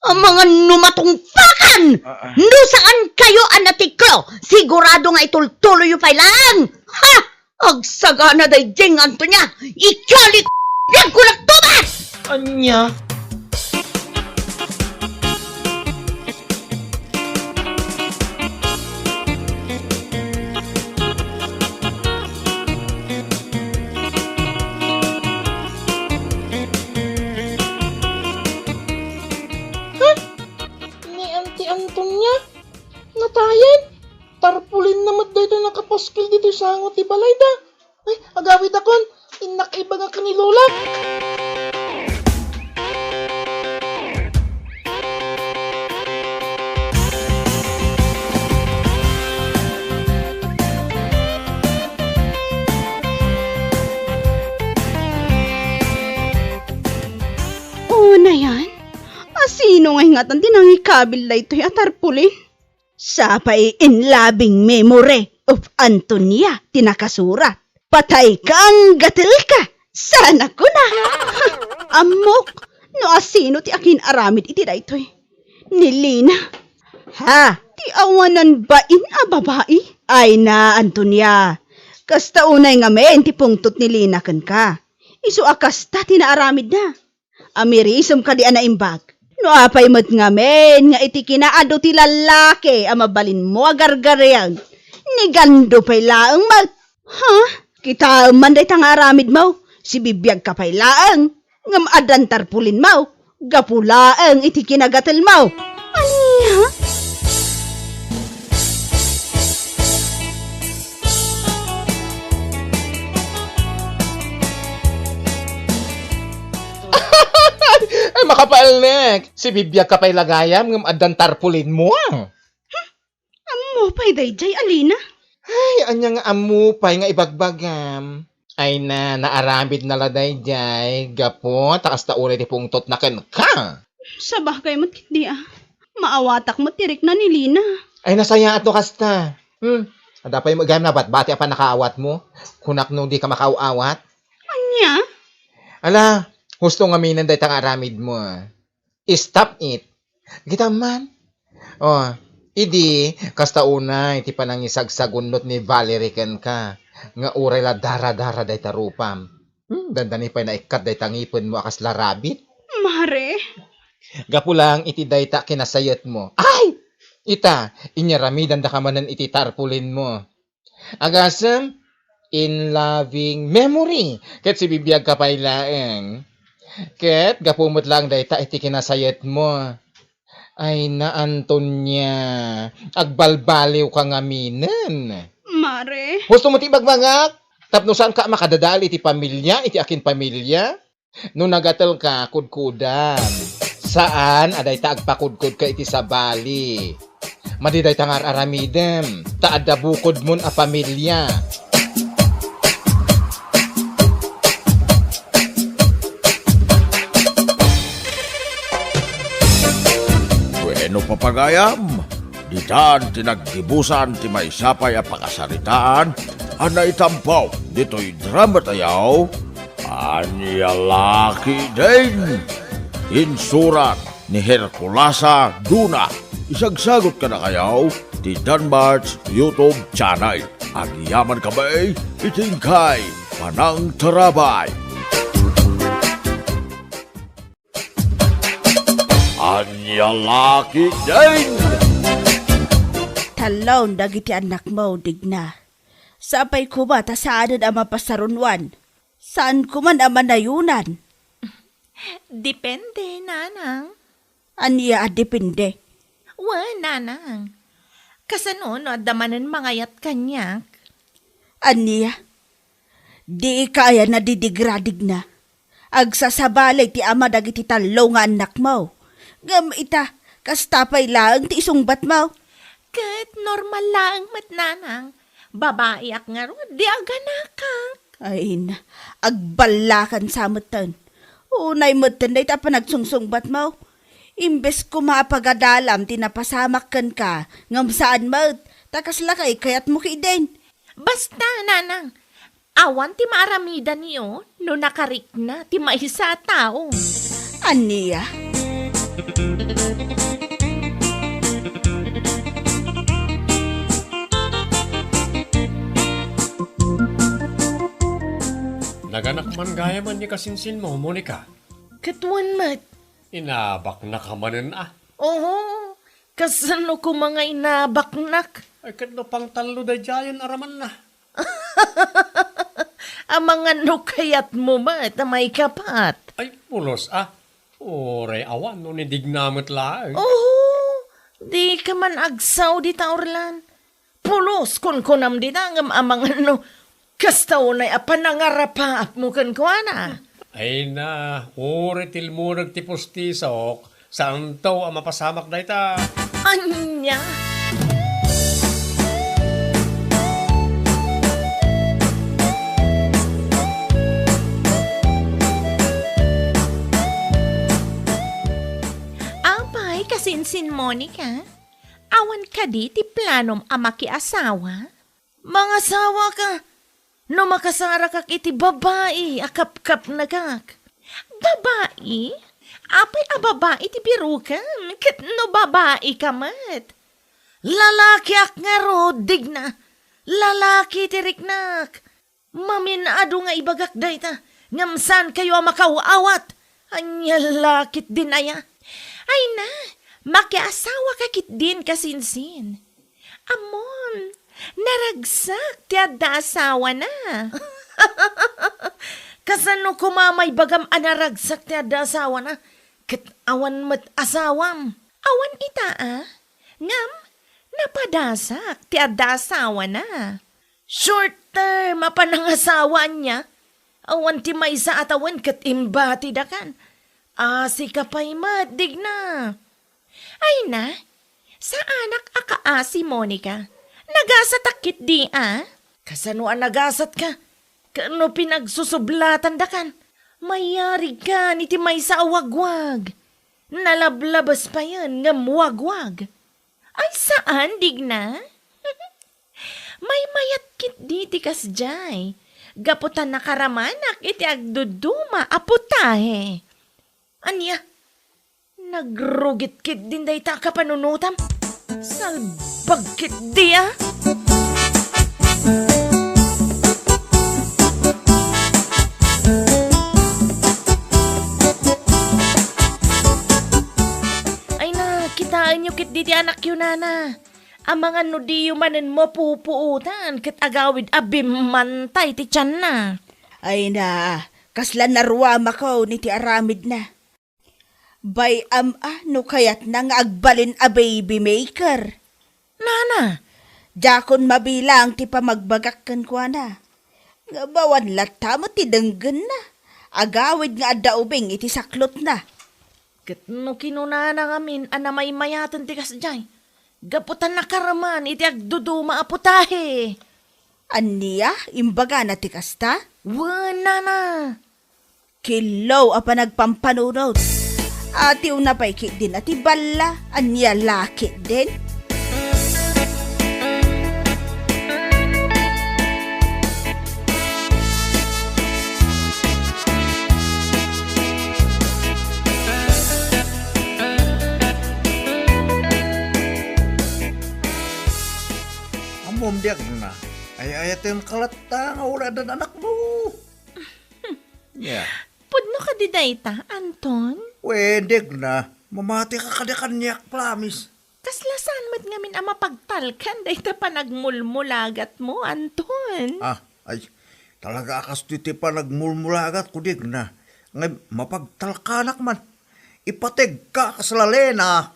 Amangan no matungpakan! Ah, ah. No saan kayo a natiklo, sigurado nga itultuloyyo pay lang! Ha? Agsagana daydiay nga Antonia, ikalik biag ko nagtubas! Anya? Ha? Ni Auntie Antonia? Natayen? Tarpaulin na met daytoy nakapaskil ditoy sango ti balayda. Ay, agawidakon. Innak ibaga ken ni Lola. Unayan, asino ngay ngatan ti nangikabil daytoy a tarpaulin? Sapay in loving memory of Antonia ti nakasurat. Patay ka, anggatilka! Sana kuna! Ammok no asino ti akin-aramid iti daytoy. Ni Lina. Ha? Ti awanan bain a babai? Ay na, Antonia. Kasta unay ngamin ti pungtot ni Lina kenka. Isu a kasta ti naaramidna. Amirisem kadi a naimbag? No apay met ngamin nga iti kinaadu ti lallaki a mabalinmo a gargariang, ni Gando pay laeng met? Ha? Kitaem man dayta nga aramidmo, sibibiagka pay laeng, ngem addan tarpulinmo, gapu laeng iti kinagatelmo. Ania? Ay, makapaelnek! Sibibiagka pay la gayam ngem addan tarpulinmo, ah. Ammo pay daydiay, Alina? Ay, ania nga ammo pay nga ibagbagam? Ay na, naaramidna la daydiay gapu ta kasta unay ti pungtotna kenka. Sabagay met ketdi, ah. Maawatak met ti rikna ni Lina. Ay, nasayaat no kasta. Hmm. Adda pay met gayam nabatbati a pannakaawatmo. Kunak no dika makaaw-awat. Ania? Ala, husto ngaminen dayta nga aramidmo, ah. Stop it. Kita man. Oh, idi, kasta unay ti panangisagsagunnot ni Valerie kenka, nga uray la dara-dara dayta rupam. Hmm, dandani pay naikkat dayta ngipenmo a kasla rabbit. Mare. Gapu lang iti dayta kinasayetmo. Ay! Ita, inyaramidandaka manen iti tarpulinmo. Agasem, in loving memory, ket sibibiagka pay laeng. Ket gapu met laeng dayta iti kinasayetmo. Ay na, Antonia, agbalbaliwka ngaminen. Mare. Husto mo ti ibagbagak? Tapno saanka a makadadael iti pamilia, iti akin pamilia? No nagatelka, kudkudam. Saan a dayta agpakudkodka iti sabali. Madi dayta nga ar-aramidem, ta adda bukodmon a pamilia. Bueno, papagayam, ditan ti naggibusan ti maysa pay a pakasaritaan a naitampo ditoy drama tayo. Ania la ketdin? Insurat ni Herculasa Duna. Isagsagut kadakayo ti Danmart's YouTube channel. Agyamankami iti inkay panangtarabay. Ania la ketdin? Talon dagiti annakmo, Digna. Sapay koma ta saanen a mapasarunoan. Saan koman a manayonan? Depende, nanang. Ania a depende? Wen, nanang. Kasano no adda manen mangayat kaniak? Ania? Dika aya nadidigra, Digna? Agsasabali ti ama dagiti tallo nga annakmo. Ngem ita, kasta pay laeng ti isungbatmo. Ket normal laeng met, nanang. Babaiak ngarud, di aganakak. Ay na, agballakan sa metten. Unay metten dayta a panagsungsungbatmo. Imbes koma a pagadalam ti napasamak kenka, ngem saan met, ta kasla kay kayatmo ketdin. Basta, nanang, awan ti maaramidanyo no nakarikna ti maysa a tao. Ania? Naganak man gayamen ni kasinsinmo, Monica. Ket wen met. Inabaknaka manen a. Oho, kasano koma nga inabaknak? Ay, ket no pangtallo daydiayen a ramanna. Amangan no kayatmo met a maikapat. Ay, pulos a. Uray awan no ni Digna met laeng. Oho, dika man agsao dita, Orlan. Pulos, kunkunam dita, ngem amangan no kasta unay a panangarapaapmo kenkuana. Ay na, uray tilmuneg ti pustisok, saanto a mapasamak dayta. Ania? Apay, kasinsin Monica? Awan kadi ti planom a makiasawa? Mangasawaka no makasarakak iti babai a kapkapnekak. Babai? Apay a babai ti birokem? Ket no babaika met? Lalakiak ngarud, Digna. Lalaki ti riknak. Mamin-adu nga ibagak dayta, ngem saankayo a makaw-awat. Ania la ketdin aya? Ay na, makiasawaka ketdin, kasinsin. Ammom, naragsak ti adda asawana. Kasano koma maibagam a naragsak ti adda asawana? Ket awan met asawam. Awan ita a? Ngem, napadasak ti adda asawana. Short term a panangasawa ania? Awan ti maysa a tawen ket imbatidakan. Asika pay met, Digna. Ay na, saanak a kaasi, Monica. Nagasatak ketdi a? Kasano a nagasatka? Ket no pinagsusublatandakan, mayarigkan iti maysa a wagwag. Nalablabes payen ngem wagwag. Ay, saan, Digna? Maymayat ketdi ti kasdiay, gapu ta nakaramanak iti agduduma a putahe. Ania? Nagrugit ketdin dayta a kapanunotam? Salbag ketdi a? Ay na, kitaenyo ketdi ti anakyo, nana. Amangan no diyo manen mapupuotan ket agawid a bimmantay ti tianna. Ay na, kasla naruamako iti aramidna. Bay-am a no kayatna nga agbalin a baby maker. Nana! Diakon mabilang ti pamagbagak kenkuana. Ngem awan latta met ti denggenna. Agawid nga adda ubing iti saklotna. Ket no kinunana ngamin a namaymayaten ti kasdiay, gapu ta nakaraman iti agduduma a putahe. Ania? Imbagana ti kasta? Wen, nana. Killo a panagpampanunot. Atiwna pay ketdin a ti balla, ania la ketdin? Ammom, Digna, ay-ayatenka latta nga uray addan anakmo. Ya. Pudno kadi dayta, Anton? Wen, Digna, mamatika kadi kaniak, promise. Kasla saan met ngamin a mapagtalkan dayta panagmulmulagatmo, Anton? Ah, ay, talaga a kastoy ti panagmulmulagatko, Digna. Ngem mapagtalkanak man. Ipategka kas lalena.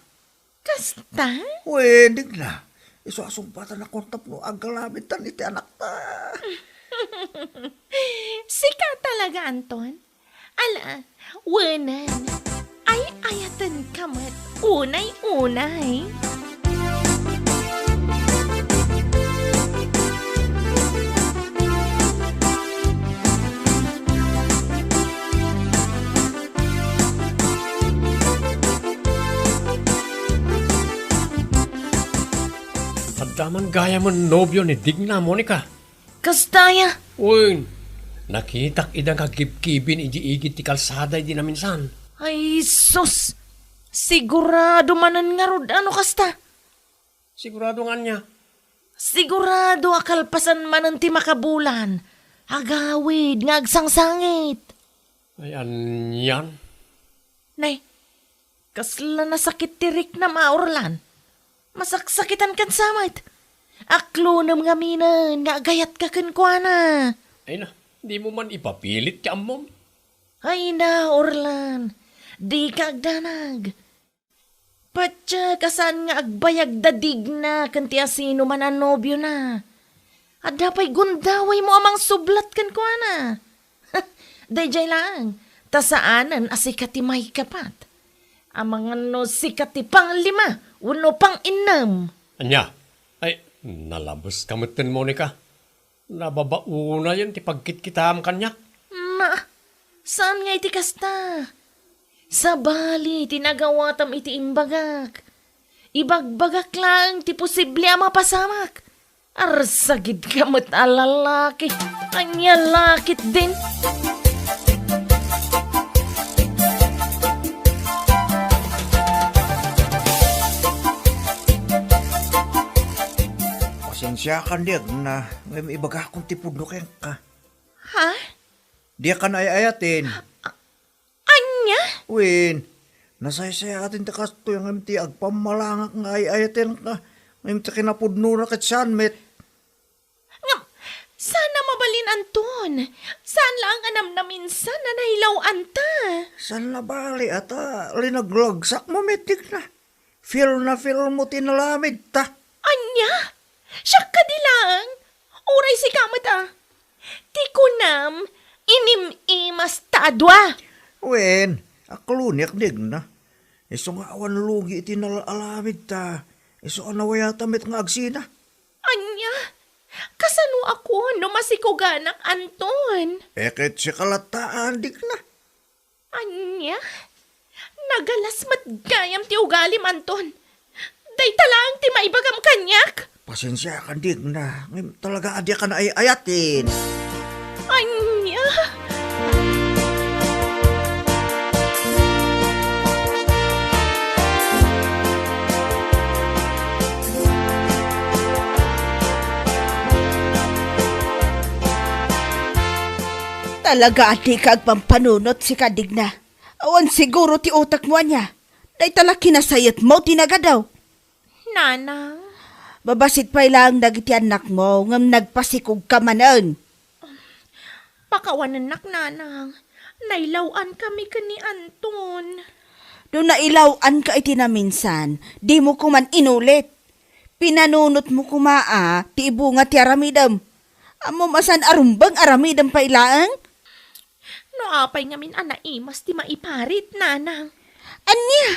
Kasta? Wen, Digna. Isu a sungbatanakon tapno agaramidtan iti anakta. Sika talaga, Anton? Ala, wenen. Ay-ayatenka met unay-unay. Adda man gayamen nobio ni Digna, Monica. Kasta aya? Wen, nakitak ida nga gibgibin idiay igid ti kalsada idi naminsan. Ay, sus! Sigurado manen ngarud a no kasta. Sigurado nga ania? Sigurado a kalpasan manen ti makabulan, agawid nga agsangsangit. Ay, anian? Nay, kasla nasakit ti riknam a, Orlan. Masaksakitan ken sa met. Aklonem ngaminen nga agayatka kenkuana. Ay na, dimo man ipapilit ti ammom. Ay na, Orlan. Dika agdanag. Patiek a saan nga agbayag da Digna ken ti asino man a nobiona. Adda pay gundawaymo a mangsublat kenkuana. Daydiay laeng, ta saanen a sika ti maikapat. Amangan no sika ti panglima wenno panginnem. Ania? Ay, nalabeska metten, Monica. Nababaonayen ti pagkitkitaam kaniak. Ma, saan nga iti kasta? Sabali ti nagawatam iti imbagak. Ibagbagak laeng ti posible a mapasamak. Arsagidka met a lalaki. Ania la ketdin? Pasensiakan, Digna, ngem ibagakon ti pudno kenka. Ha? Diak ay-ayaten. Ania? Wen, nasaysayaaten ti kastoy ngem ti agpammalangak nga ay-ayatenka, ngem ti kinapudnona ket saan met. Ngem, saan a mabalin, Anton. Saan laeng a namnaminsan a nailawanta. Saan nabali a ta linaglagsak mo met, Digna. Feel na feel mo ti nalamidta. Ania? Siak kadi laeng? Uray sika met a. Ti kunam, inim-imas ta a dua. Wen, akloniak, Digna. Isu nga awan lugi iti nalalamidta. Isu a nawayata met nga agsina. Ania? Kasano a kuan no masikuganak, Anton? E ket sika latta, Digna. Ania? Nagalas met gayam ti ugalim, Anton. Dayta laeng ti maibagam kaniak. Pasensiakan, Digna, ngem talaga a diak ay-ayaten. Ania? Talaga a dika agpampanunot, sika, Digna. Awan siguro ti utekmo ania. Dayta la kinasayetmo ti nagadu. Nanang. Babassit pay laeng dagiti annakmo, ngem nagpasikogka manen. Pakawanennak, Nanang. Nailaw-ankami ken ni Anton. No nailaw-anka iti naminsan, dimo koman inulit. Pinanunotmo koma a ti ibunga ti aramidem. Ammom a saan a rumbeng aramidem pay laeng? No apay ngamin a naimas ti maiparit, Nanang? Ania?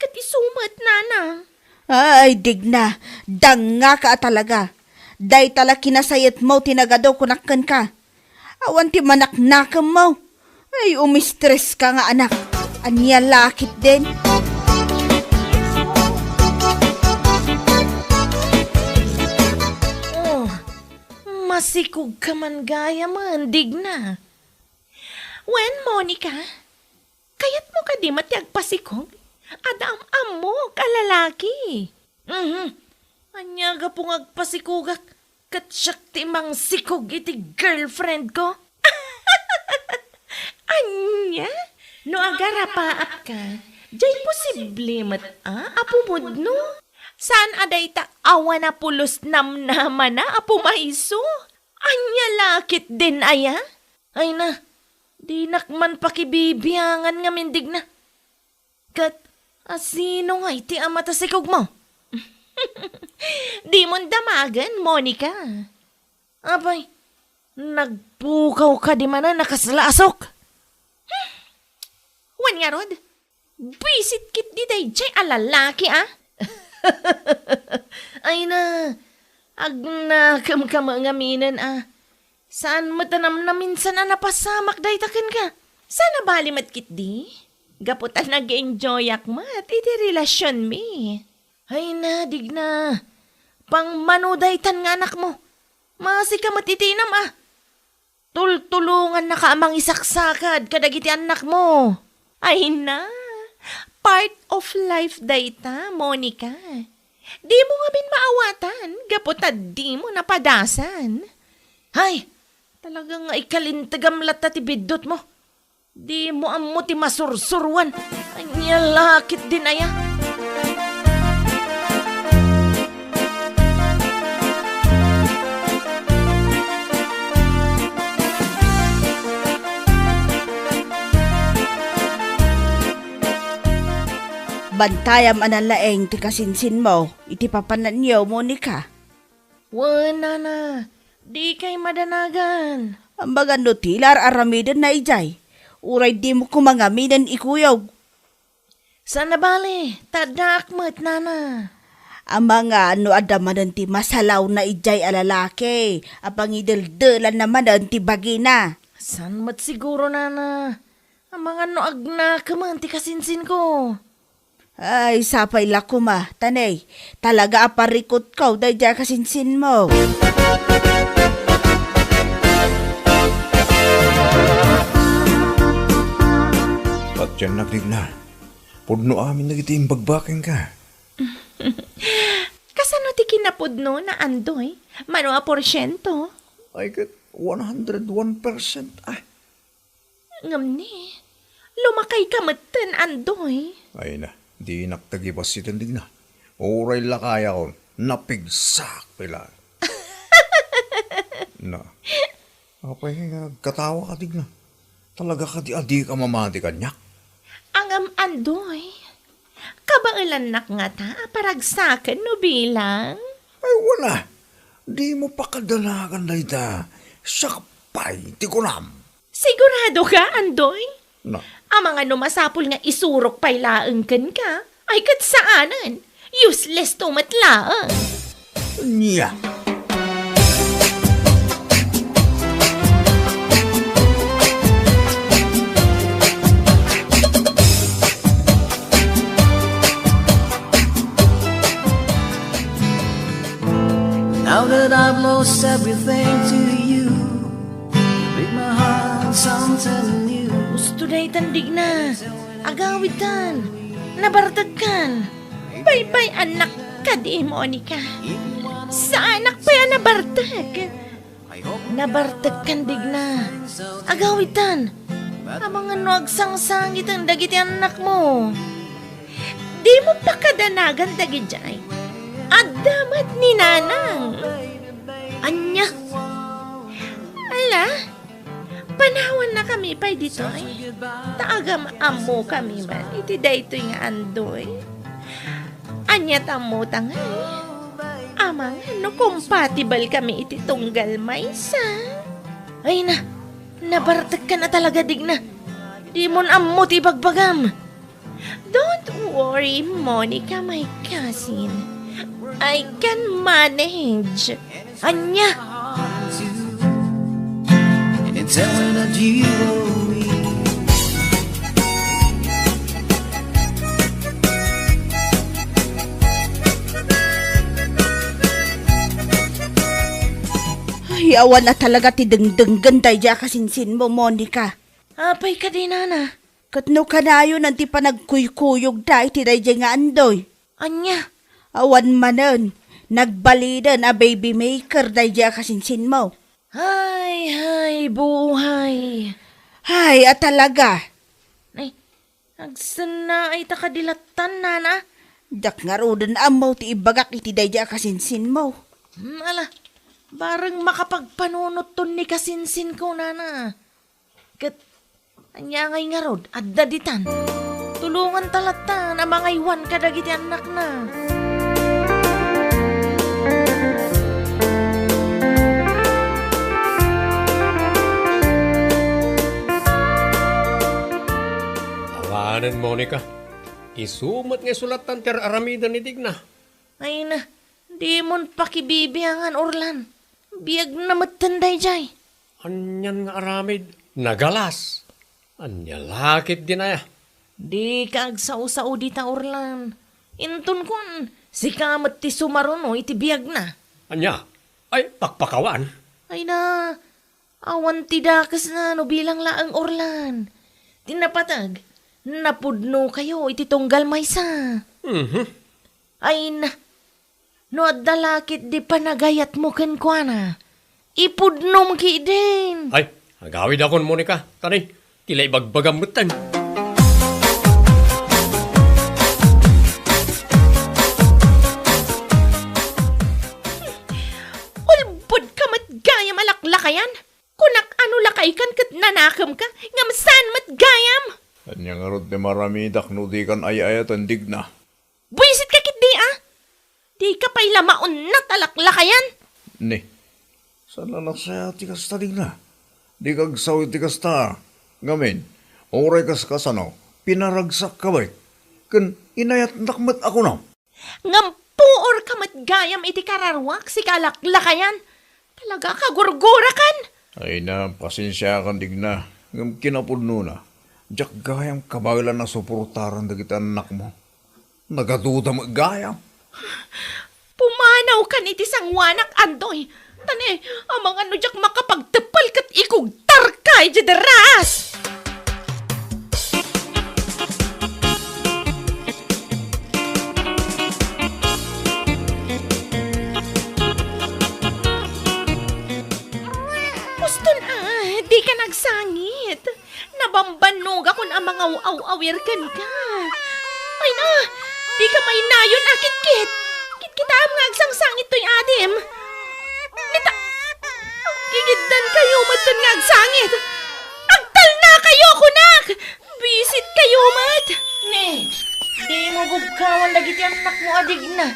Ket isu met, Nanang. Ay, Digna, dangngaka a talaga. Dayta la kinasayetmo ti nagadu kunak kenka. Awan ti manaknakemmo. Ay, umistreska nga anak. Ania la ketdin? Oh, masikogka man gayamen, Digna. Wen, Monica, kayatmo kadi met ti agpasikog? Adda am-ammok a lalaki. Mhm. Ania gapu nga agpasikogak ket siak ti mangsikog iti girlfriend ko? Ania? No agarapaapka, diay posible met a, a pumudno? Saan a dayta awan a pulos namnamana a pumayso? Ania la ketdin aya? Ay na, dinak man pakibibiangan ngamin, Digna. Ket asino ngay ti ama ta sikogmo? Dimon damagen, Monica. Apay, nagpukaw kadi manen a kasla asok? Hmm. Wen ngarud, buisit ketdi daydiay a lalaki, a? Ay na, agnakemka met ngaminen, a. Saan met a namnaminsan a napasamak dayta kenka. Saan a bali met ketdi? Gapu ta nag-enjoyak met iti relasionmi. Ay na, Digna. Pangmano daytan nga anakmo. Maasika met iti inam, a. Tultulongannaka a mangisaksakad kadagiti annakmo. Ay na, part of life dayta, Monica. Dimo ngamin maawatan gapu ta dimo napadasan. Hay, talaga nga ikalintegam latta ti biddutmo. Dimo ammo ti masursuruan. Ania la ketdin aya? Bantayam a nalaing ti kasinsinmo iti papananyo, Monica. Wen, nana, dikay madanagan. Amangan no ti la ar-aramidenna idiay, uray dimo koma ngaminen ikuyog. Saan a bale, ta addaak met, nana. Amangan no adda manen ti masalawna idiay a lalaki a pangideldelanna manen ti bagina. Saan met siguro, nana. Amangan no agnakemen ti kasinsinko. Ay, sapay la koma, ta ne, talaga a parikutko daydiay a kasinsinmo. Patiennak, Digna. Pudno amin dagiti imbagbakenka. Kasano ti kinapudnona, Andoy? Mano a porsiento? Ay, ket one hundred one percent. Ah, Ngem ni, lumakayka metten, Andoy. Ay na, dinak ta gibassiten, Digna. Uray lakayakon, napigsak pay laeng. Na, apay nga agkatawa ka, Digna? Talaga kadi a dika mamati kaniak? Ngem, Andoy, kabaelannak ngata a paragsaken no bilang? Ay, wala. Dimo pakadanagan dayta. Siak pay ti kunam. Sigurado ka, Andoy? Na. Amangan no masapul nga isurok pay laeng kenka, ay ket saanen. Useless to met laeng. Nia. Now that I've lost everything to you, break my heart something new. Usto daytan, Digna. Agawidtan. Nabartekkan. Baybay-annak kadi, Monica. Saanak pay a nabartek. Nabartekkan, Digna. Agawidtan. Amangan no agsangsangiten dagiti annakmo. Dimo pakadanagan dagidiay. Adda met ni Nanang. Ania? Ala, panawannakami pay ditoy. Ta agam-ammokami man iti daytoy nga Andoy. Ania ta ammota ngay? Amangan no compatible kami iti tunggal maysa. Ay na, nabartekkan a talaga, Digna. Dimon ammo ti ibagbagam. Don't worry, Monica, my cousin. I can manage. Ania? And tell her that you owe me. Ay, awan a talaga ti dengdenggen daydiay a kasinsinmo, Monica. Apay kadi, Nana? Ket no kanayonan ti panagkuykuyogda iti daydiay nga Andoy? Ania? Awan manen, nagbalinen a baby maker daydiay a kasinsinmo. Hay, hay, buhay. Hay, a talaga. Ay, agsennaay ta kadi lattan, Nana? Diak ngaruden ammo ti ibagak iti daydiay a kasinsinmo. Hmm, ala, bareng makapagpanunotton ni kasinsinko, Nana. Ket ania ngay ngarud, adda ditan. Tulonganta lattan a mangaywan kadagiti annakna. Awanen, Monica. Isu met nga isu lattan ti ar-aramiden ni Digna. Ay na, dimon pakibibiangan, Orlan. Biagna metten daydiay. Anian nga aramid? Nagalas. Ania la ketdin aya? Dika agsao-sao dita, Orlan. Inton kuan, sika met ti sumaruno iti biagna. Ania? Ay, pakpakawan? Ay na, awan ti dakesna no bilang laeng, Orlan. Ti napateg, Napudnokayo iti tunggal maysa. Mhm. Ay na, no adda la ketdi panagayatmo kenkuana, ipudnom ketdin. Ay, agawidakon, Monica. Tani, ti la ibagbagam metten. Ulbodka met gayam a laklakayan. Kunak a no lakaykan ket nanakemka, ngem saan met gayam. Ania ngarud ti maramidak no dikan ay-ayaten, Digna? Buisitka ketdi a! Dika pay la maunnat a laklakayan. Ni, saan la nasayaat ti kasta, Digna? Dika agsaw iti kasta. Ngamin, uray kas kasano, pinaragsakka met. Ken inayatnak met a kunam. Ngem puorka met gayam iti kararuak, sika a laklakayan. Talaga, kagurgurakan. Ay na, pasensiakan, Digna. Ngem kinapudnona, diak gayam kabaelan a suportaran dagiti annakmo. Nagaduda met gayam. Pumanawkan iti sangoanak, Andoy. Tani, amangan no diak makapagteppel ket ikugtarka idiay derras. Uston a, dika nagsangit. Nabambannogakon a mangaw-aw-awir kenka. Ay na, dika mainayon a kitkit. Kitkitaem nga agsangsangit toy adim. Nita, aggigiddankayo metten nga agsangit. Agtalnakayo, kunak! Buisitkayo met! Ni, dimo bugkawan dagiti annakmo a Digna.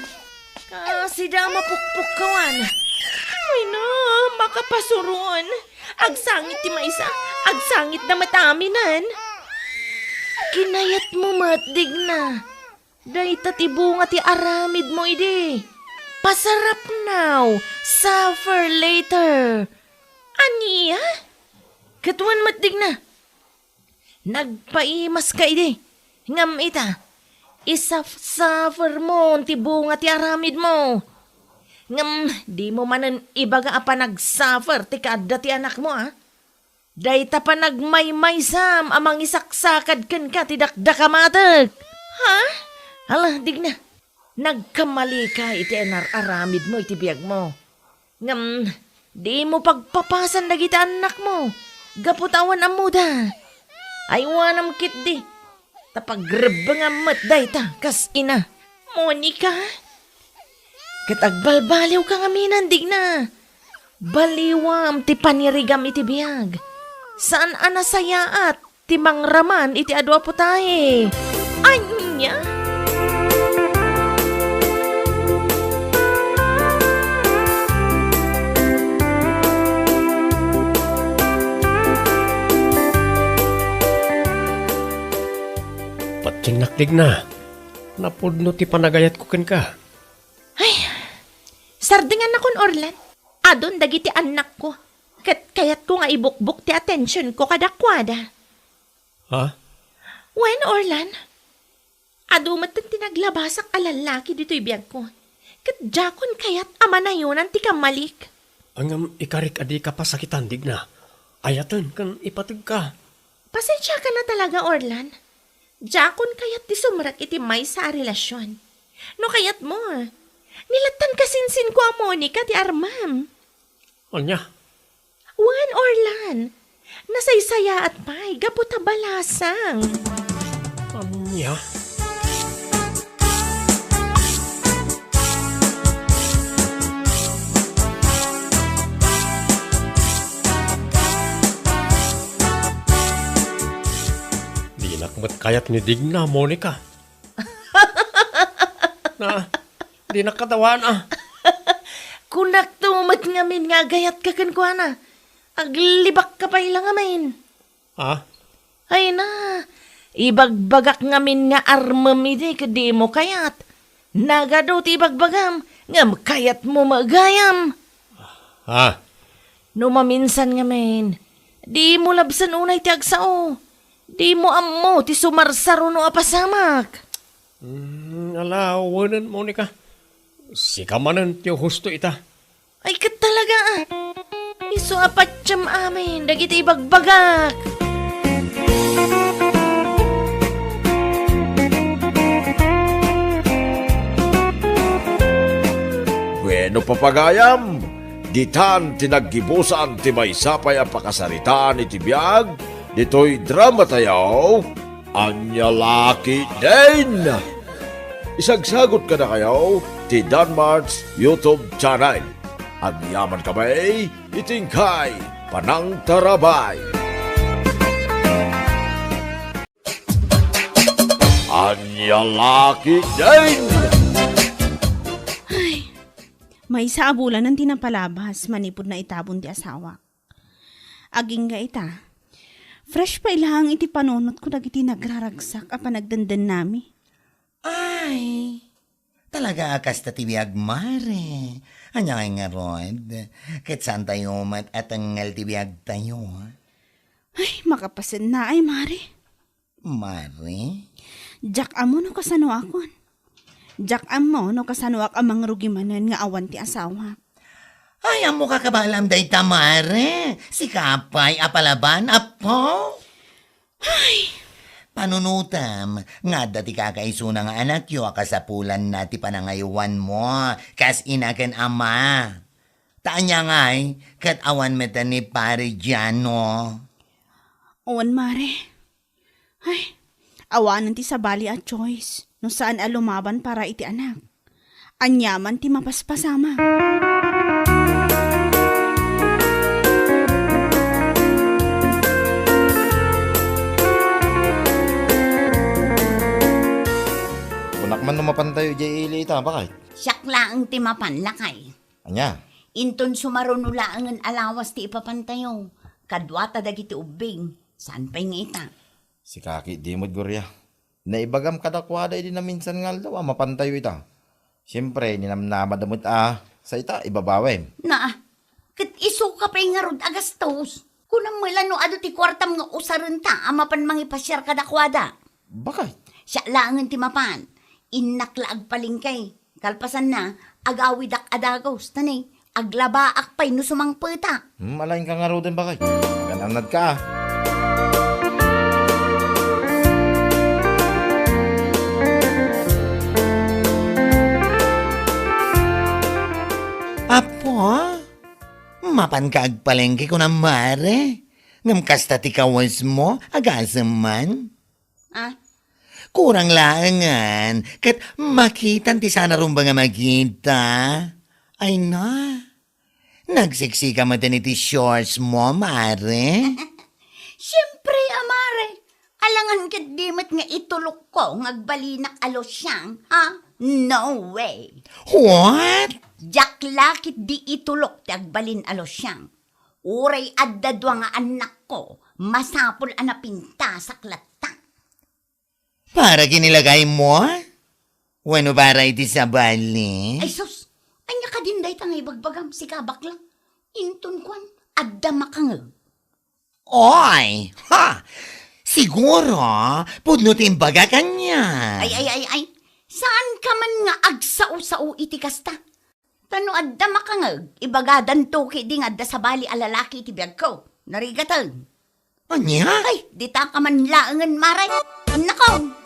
Kasida a mapukpukkawan. Ay na, makapasuron. Agsangit ti maysa, agsangitda met aminen. Kinayatmo met, Digna. Dayta ti bunga ti aramidmo idi. Pasarap now, suffer later. Ania? Ket wen met, Digna. Nagpaimaska idi. Ngem ita, isaf-suffermon ti bunga ti aramidmo. Ngem dimo manen ibaga a panagsuffer ti kaadda ti anakmo, a? Dayta panagmaymaysam a mangisaksakad kenka ti dakdakamatek. Ha? Ala, Digna. Nagkamalika iti inar-aramidmo iti biagmo. Ngem dimo pagpapasan dagiti annakmo gapu ta awan ammoda. Aywanam ketdi, ta pagrebbengam met dayta kas ina. Monica? Ket agbalbaliwka ngamin, Digna. Baliwam ti panirigam iti biag. Saan a nasayaat ti mangraman iti adu a putahe. Ania? Patiennak, Digna. Napudno ti panagayatko kenka. Ay, sardengannakon, Orlan. Adun dagiti annakko. Ket kayatko nga ibukbok ti atensionko kadakuada. Ha? Wen, Orlan, adu metten ti naglabasak a lallaki ditoy biagko. Ket diakon kayat a manayonan ti kammalik. Ngem ikarik a dika pasakitan, Digna. Ayaten ken ipategka. Pasensiakan a talaga, Orlan. Diakon kayat ti sumrek iti maysa a relasion. No kayatmo, nilattan kasinsinko a Monica ti armem. Ania? Wen, Orlan. Nasaysayaat pay gapu ta balasang. Ania? Dinak met kayat ni Digna, Monica. Na, dinak katawaen, a. Kunakto met ngamin nga agayatka kenkuana. Aglibakka pay la ngamin. Ha? Ay na, ibagbagak ngamin nga armem idi ket dimo kayat. Nagadu ti ibagbagam, ngem kayatmo met gayam. Ha? No maminsan ngamin, dimo labsen unay ti agsao. Dimo ammo ti sumarsaruno a pasamak. Mm, ala, wenen, Monica. Sika manen ti husto ita. Ay, ket talaga, a. Isu a patiem amin dagiti ibagbagak. No papagayam, ditan ti naggibusan ti maysa pay a pakasaritaan iti biag ditoy dramatayo, Ania La Ketdin. Isagsagut kadakayo ti Danmart's YouTube channel. Agyaman kami iti inkay panangtarabay. Ania La Ketdin. Ay, maysa a bulanen ti napalabas manipud naitabon ti asawak. Agingga ita, fresh pay laeng iti panunotko dagiti nagraragsak a panagdendennami. Ay, talaga a kasta ti biag, mare. Ania ngay ngarud? Ket saantayo met a tengngel ti biagtayo, a? Ay, makapasennaay, mare. Mare? Diak ammo no kasanoakon. Diak ammo no kasanoak a mangrugi manen nga awan ti asawak. Ay, ammoka kabaelam dayta, mare. Sika pay a palaban, apo? Ay! Panunotem nga adda ti kakaisuna nga anakyo a kasapulanna ti panangaywanmo kas ina ken ama. Ta ania ngay, ket awan met ni Pare Giano. Wen, mare. Ay, awanen ti sabali a choice no saan a lumaban para iti anak. Aniaman ti mapaspasama. Kunak man no mapantayo idiay ili ita, bakay? Siak laeng ti mapan, lakay. Ania? Inton sumaruno laengen a lawas ti ipapantayo, kaduata dagiti ubbing, saan pay nga ita. Sika ketdi met, Gloria. Naibagam kadakuada idi naminsan nga aldaw a mapantayo ita. Siempre, ninamnamada met a, sa ita, ibabawem. Naa, ket isuka pay ngarud a gastos. Kunam met la no adu ti kuartam nga usarenta a mapan mangipasiar kadakuada. Bakay? Siak laengen ti mapan. Innak la agpalengke. Kalpasanna, agawidak a dagus, ta ne, aglabaak pay no sumangpetak. Hmm, alaenka ngaruden, bakay. Agan-annadka, a. Apo, mapanka agpalengke kunam, mare? Ngem kasta ti kawesmo, agasem man? Ah? Kurang laengen, ket makitam ti saan a rumba nga makita. Ay na, nagseksika met iti shorts mo, mare. Siempre, a mare. Alangan ketdi met nga itulokko nga agbalinak a losyang, ha? No way. What? Diak la ketdi itulok ti agbalin a losyang. Uray adda dua nga annakko, masapul a napintasak latta. Para kinilagay mo? Wenno para iti sabali? Ay sus! Ania kadin dayta nga ibagbagam, sika bakla? Inton kuan, adda makangeg. Oy! Ha! Siguro, pudno ti imbaga kaniak. Ay, ay, ay, ay. Saan ka man nga agsao-sao iti kasta? Ta no adda makangeg, ibagadanto ketdi nga adda sabali a lalaki iti biagko. Narigaten. Ania? Ay, dita ka man laengen, mare. Nako!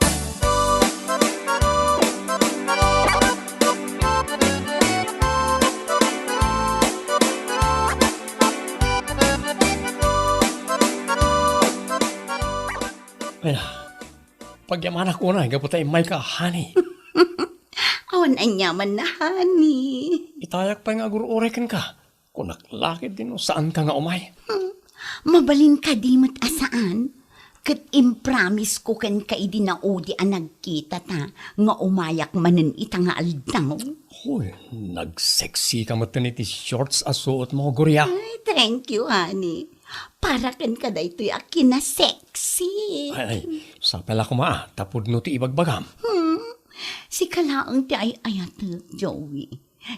Ay na, pagyamanak unay gapu ta immayka, honey. Awan aniamanna, honey. Itayak pay nga agur-uray kenka. Kunak la ketdi no saanka nga umay. Hmm. Mabalin kadi met a saan? Ket impromisesko kenka idi naudi a nagkitata nga umayak manen ita nga aldaw. Hoy, nagseksika metten iti shorts a suotmo, Gloria. Ay, thank you, honey. Para kenka daytoy a kinasexy. Ay, ay, sapay la koma, a, ta pudno ti ibagbagam. Hmm. Sika laeng ti ay-ayatek, Joey.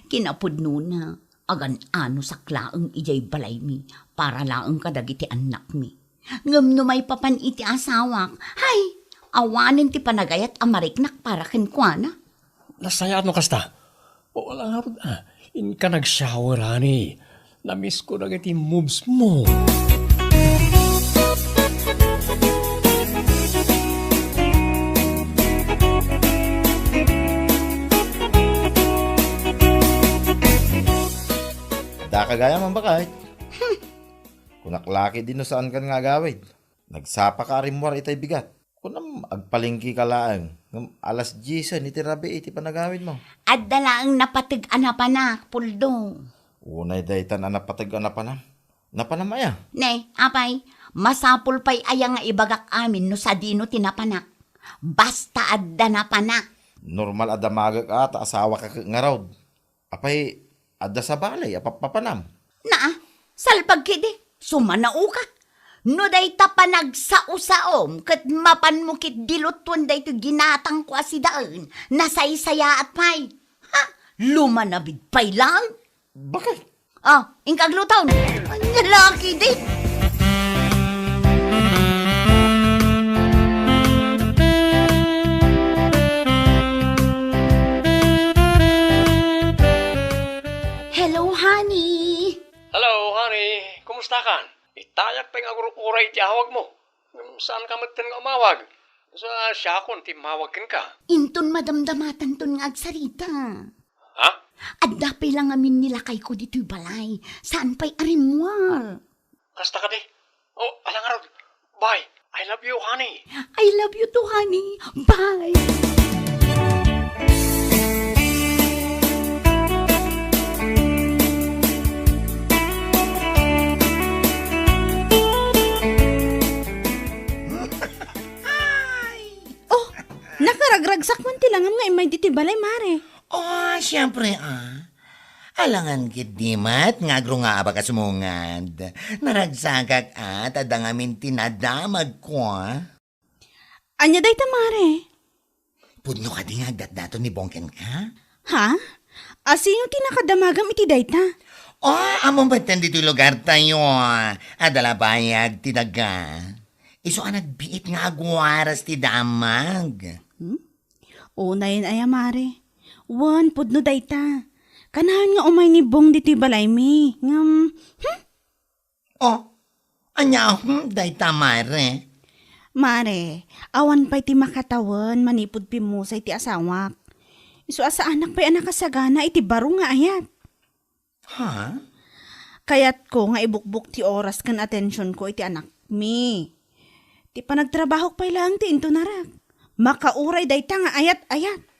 Kinapudnona, agan-anosak laeng idiay balaymi para laeng kadagiti annakmi. Ngem no maipapan iti asawak, hay, awanen ti panagayat a mariknak para kenkuana. Nasayaat no kasta. O, wala ngarud, a. Inka nag-shower, honey. Namisko dagiti moves mo. Gayam, Ma'am Bakay. Kunak la ketdi no saankan nga agawid. Nagsapaka a rimmuar itay bigat. Kunam, agpalengkeka laeng. Ngem alas diesen iti rabii ti panagawidmo. Adda laeng napateg a napanak, Puldo. Unay daytan a napateg a napanam. Napanam aya? Ne, apay, masapul pay aya nga ibagak amin no sadino ti napanak? Basta adda napanak. Normal a damagek a ta asawaka ket ngarud. Apay, adda sabali a pappapanam? Naa, salpag ketdi, sumanaoka. No dayta panagsao-saom ket mapanmo ketdi lutuen daytoy ginatangko a sidaen, nasaysayaat pay. Ha? Lumanabid pay laeng? Bakit? Ah, inka agluton. Ania la ketdi? Hello, honey. Hello, honey. Kumusta kan? Itayak pay nga agur-uray ti awagmo. Ngem saanka metten nga umawag. Sa siakon ti mawag kenka. Inton madamdamatanton nga agsarita. Ha? Adda pay la ngamin ni lakayko ditoy balay. Saan pay a rimmuar? Kasta kadi? Oh, ala ngarud. Bye. I love you, honey. I love you too, honey. Bye. Oh, nakaragragsak man ti langam nga immay ditoy balay, Mare. Oh, siempre, ah. Alangan ketdi met nga agrungaabak a sumungad. Naragsakak, ah, ta adda ngamin ti nadamagko, ah. Ania dayta, Mare? Pudno kadi nga agdatdaton ni Bong kenka? Ha? A sino ti nakadamagam iti dayta? Oh, ammom metten ditoy lugartayo. Adda la bayag ti daga. Isu a nagbiit nga agwaras ti damag. Hmm? Unayen aya, Mare. Wen, pudno dayta. Kanayon nga umay ni Bong ditoy balaymi. Ngem, hmm? Oh, ania, hmm, dayta, Mare? Mare, awan pay ti makatawen manipud pimmusay ti asawak. Isu a saanak pay a nakasagana iti baro nga ayat. Ha? Kayatko nga ibukbok ti oras ken atensionko iti anakmi. Ti panagtrabahok pay laeng ti intunarak. Makauray dayta nga ayat-ayat.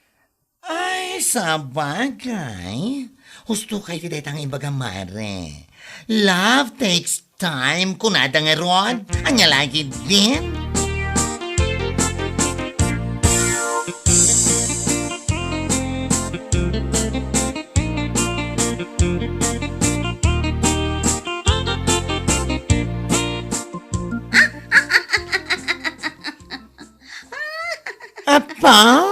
Ay, sabagay. Husto kay ti dayta nga imbagam, Mare. Love takes time, kunada ngarud. Ania la ketdin? Apa?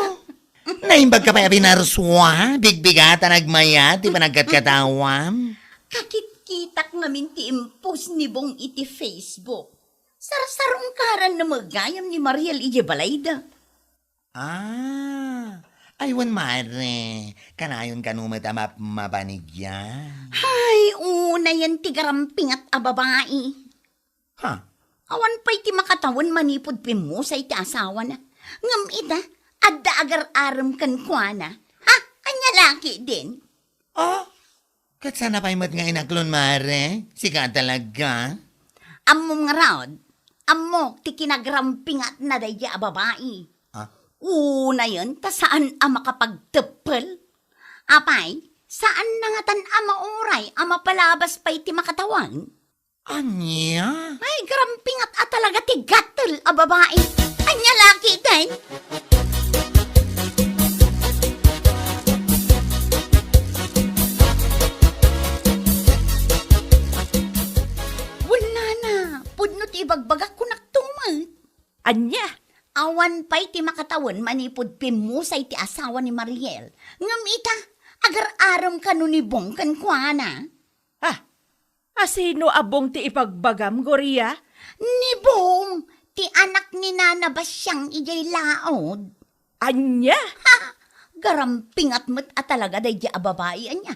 Naimbag ka pay a binarsua? Bigbigatan agmayat ti panagkatkatawam? Kakitkitak ngamin ti impost ni Bong iti Facebook. Sarsarungkaran na met gayam ni Mariel idiay balayda. Ah, ay wen, Mare, kanayon kano met a map-, mapanigyan. Hay, unayen ti garampingat a babai. Ha? Awan pay ti makatawen manipud pimmusay ti asawana. Ngem ita, adda agar-arem kenkuana. Ha? Ania la ketdin? Ah, ket saan a pay met nga inaklon, Mare? Sika talaga? Ammom ngarud, ammok ti kinagarampingatna daydiay a babai. Ah? Unayen ta saan a makapagteppel. Apay, saan na ngatan a mauray a mapalabas pay ti makatawen? Ania? Ay, garampingat a talaga ti gatel a babai. Ania la ketdin? Wen nana, pudno ti ibagbagak, kunak met. Ania? Awan pay ti makatawen manipud pimmusay ti asawa ni Mariel. Ngem ita, agar-arem kano ni Bong kenkuana. Ah, asino a Bong ti ibagbagam, Gloria? Ni Bong, ti anak ni Nana Basiang idiay laod. Ania? Ha! Garampingat met a talaga daydiay a babai, ania?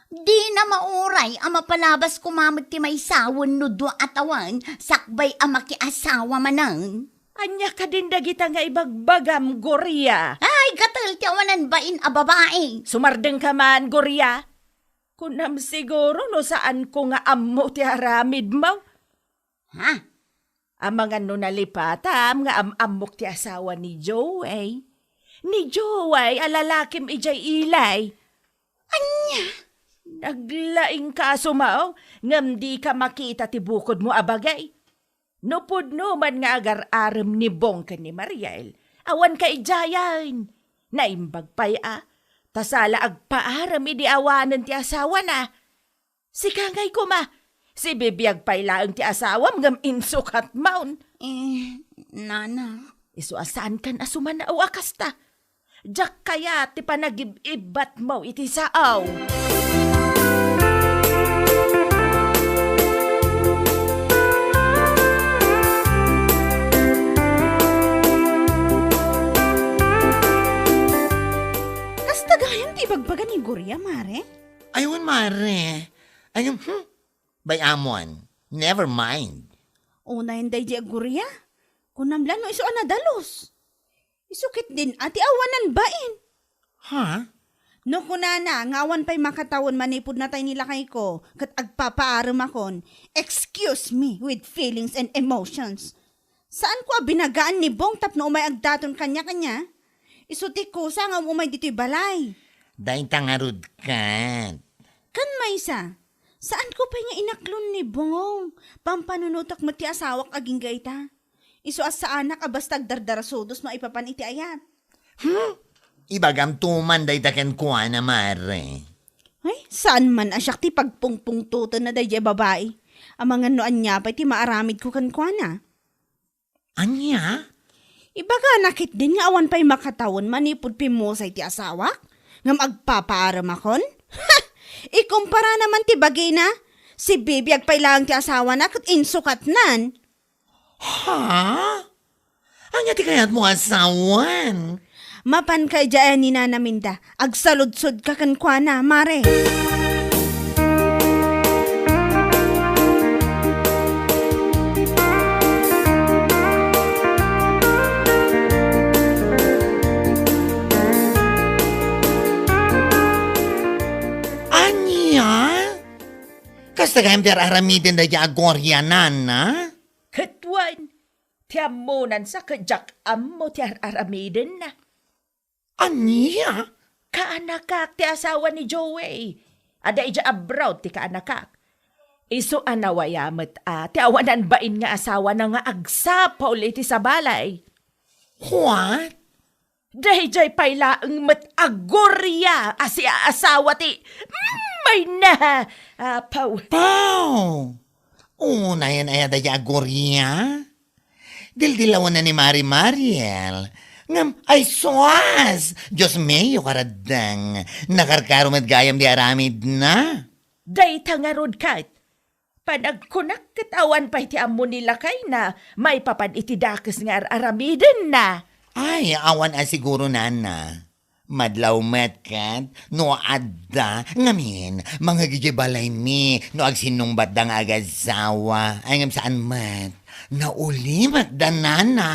Dina mauray a mapalabas koma met ti maysa wenno dua a tawen sakbay a makiasawa manen. Ania kadin dagita nga ibagbagam, Gloria? Ay, gatel ti awanan bain a babai. Sumardengka man, Gloria. Kunam siguro no saanko nga ammo ti aramidmo. Ha? Amangan no nalipatam nga am-ammok ti asawa ni Joey. Ni Joey a lalakim idiay ilay. Ania? Naglaingka a sumaw, ngem dika makita ti bukodmo a bagay. No pudno man nga agar-arem ni Bong ken ni Mariel, awan kaidiayen. Naimbag pay a, ta sala agpaarem idi awanen ti asawana. Sika ngay koma, sibibiag pay laeng ti asawam ngem insukatmon. Eh, nana. Isu a saankan a sumanaw a kasta. Diak kayat ti panagib-ibbatmo iti sao. Kasta gayam ti ibagbaga ni Gloria, Mare? Aywan, Mare. Aywan, hmm? Bay-amon. Never mind. Unayen daydi a Gloria. Kunam la no isu a nadalus. Isu ketdin a ti awanan bain. Ha? No kunana nga awan pay makatawen manipud natay ni lakayko ket agpapaaremakon, excuse me with feelings and emotions. Saanko a binagaan ni Bong tapno umay agdaton kaniak, ania? Isu ti kusa nga um-umay ditoy balay. Dayta ngarud ket. Ken maysa, saanko pay nga inaklon ni Bong. Pampanunotek met ti asawak agingga ita. Isu a saanak a basta agdardarasudos maipapan iti ayat. Hmm? Ibagamto man dayta kenkuana, Mare. Ay, saan man a siak ti pagpungpungtotenna daydiay a babai. Amangan no ania pay ti maaramidko kenkuana. Ania? Ibagana ketdin nga awan pay makatawen manipud pimmusay ti asawak? Ngem agpapaaremakon? Ha! Ikumpara naman ti bagina. Sibibiag pay laeng ti asawana ket insukatnan. Ha? Ania ti kayatmo a sawen? Mapanka idiay ni Nana Minda. Agsaludsodka kenkuana, Mare. Ania? Kasta gayam ti ar-aramiden daydiay a Gloria, Nana? Ket wen, ti ammonansa ket diak ammo ti ar-aramidenna. Ania? Kaanakak ti asawa ni Joey. Adda idiay abroad ti kaanakak. Isu a nawaya met a ti awanan bain nga asawana nga agsapul iti sabalay. What? Daydiay pay laeng met a Gloria a siaasawa ti, mm, mayna. Apaw. Paw! Unayen aya daydiay a Gloria? Dildilawna ni Mari Mariel. Ngem, ay sus! Dios mio, karaddeng. Nakarkaro met gayam di aramidna. Dayta ngarud ket. Panagkunak ket awan pay ti ammo ni lakayna maipapan iti dakes nga ar-aramidenna. Ay, awan a siguro, Nana. Madlaw met ket no adda, ngamin, mangngeg idiay balaymi no agsinnungbatda nga agasawa. Ay, ngem saan met. Naulimek da, Nana.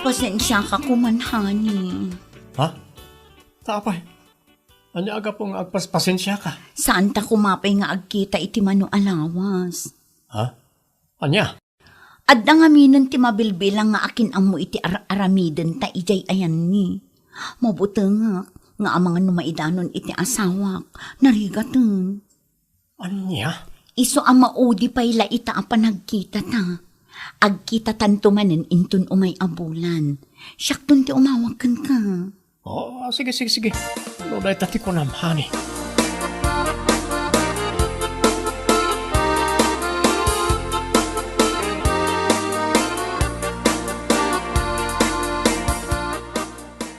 Pasensiaka koman, honey. Ha? Ta apay? Ania a gapu nga agpas-, pasensiaka? Saanta koma pay nga agkita iti mano a lawas. Ha? Ania? Adda ngaminen ti mabilbilang nga akin-ammo iti ar-aramidenta idiay ayanni. Mabutengak nga amangan no maidanon iti asawak, narigaten. Ania? Isu a maudi pay la ita a panagkitata. Agkitatanto manen inton umay a bulan. Siakton ti umawag kenka. Oh, sige, sige, sige. No dayta ti kunam, honey.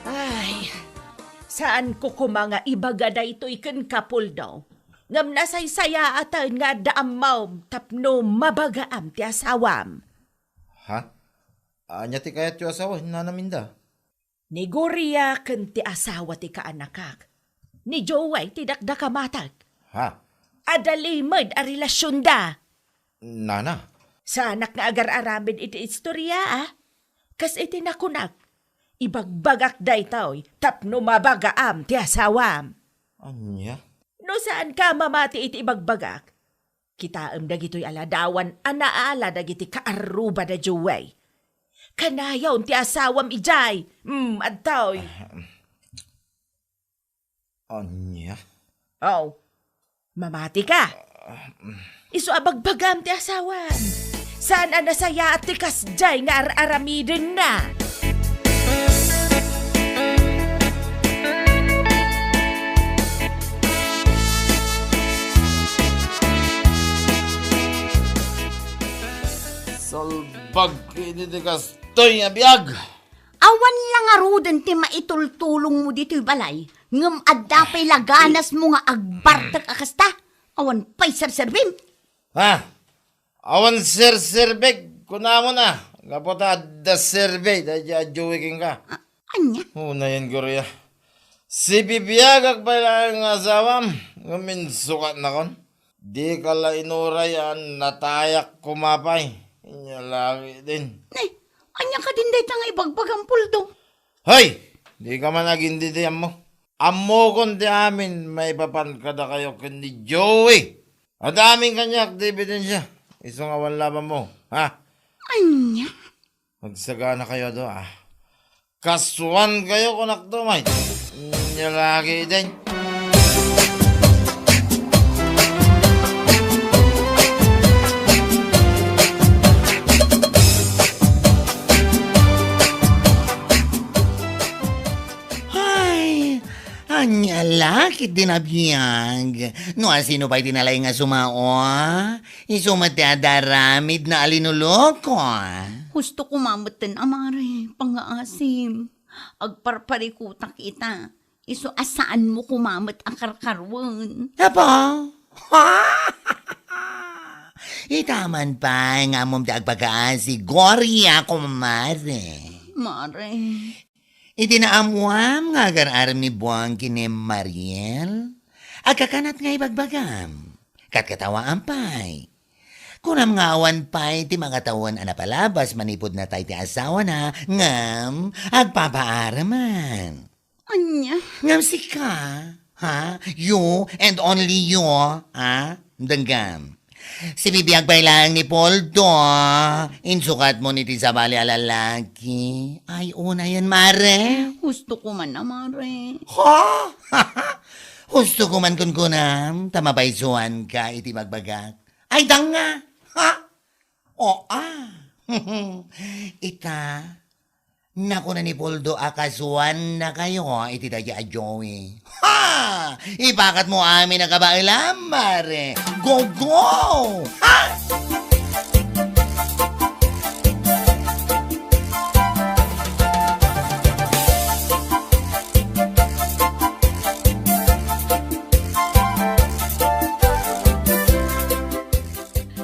Ay, saanko koma nga ibaga daytoy kenka, Puldo. Ngem nasaysayaaten nga adda ammom tapno mabagaam ti asawam. Ha? Ania ti kayatyo a sao, Nana Minda? Ni Gloria ken ti asawa ti kaanakak. Ni Joey ti dakdakamatek. Ha? Adda limed a relasionda. Nana. Saanak nga agar-aramid iti istorya, a? Kas iti nakunak, ibagbagak daytoy tapno mabagaam ti asawam. Ania? No saanka a mamati iti ibagbagak, kitaem dagitoy a ladawan a naala dagiti kaarruba da Joey. Kanayon ti asawam idiay. Mm, adtoy. Ah, mm. Ania? Aw, mamatika. Isu a bagbagam ti asawam. Saan a nasayaat ti kasdiay nga ar-aramidenna. Salbag iti ti kastoy nga biag. Awan la ngaruden ti maitultulongmo ditoy balay, ngem adda pay la ganasmo nga agbartek a kasta? Awan pay serserbim? Ha? Awan serserbek, kunamon a, gapu ta adda serbi daydi a Joey kenka. A-, ania? Unayen, Gloria. Sibibiagak pay laeng nga asawam, ngem insukatnakon. Dika la inuray a natayak koma pay. Ania la ketdin. Nay, ania ketdin dayta nga ibagbagam, Poldo? Hay! Dika man agindidi, ammo. Ammokon ti amin maipapan kadakayo ken ni Joey. Adda amin kaniak ti ebidensia. Isu nga awan labanmo, ha? Ania? Agsaganakayo adu, a. Kasuankayo, kunakto, may. Ania la ketdin. Ay, ania la ketdin a biag? No asino pay ti nalaing a sumao? Isu met ti adda aramidna a linuloko. Husto koma metten a, mare, pangngaasim. Agparparikutak ita. Isu a saanmo koma met a karkaruen. Apo? Ita man pay nga ammom ti agpakaasi, Gloria, kumare. Mare. Iti naammoam nga agar-arem ni Buang ken ni Mariel, agkakanat nga ibagbagam. Katkatawaam pay. Kunam nga awan pay ti makatawen a napalabas manipud natay ti asawana, ngem agpapaareman. Ania? Ngem sika, ha? You and only you, ha? Denggam. Sibibiag pay laeng ni Poldo, insukatmon iti sabali a lalaki. Ay, unayen, mare. Husto ko man a, mare. Ha? Husto ko man kunkunam, ta mabaysuanka iti bagbagak. Ay, danga! Ha? O, a. Ita, nakuna ni Poldo a kasuannakayo iti daydi a Joey. Ha! Ipakatmo amin a kabaelam, mare. Go, go! Ha!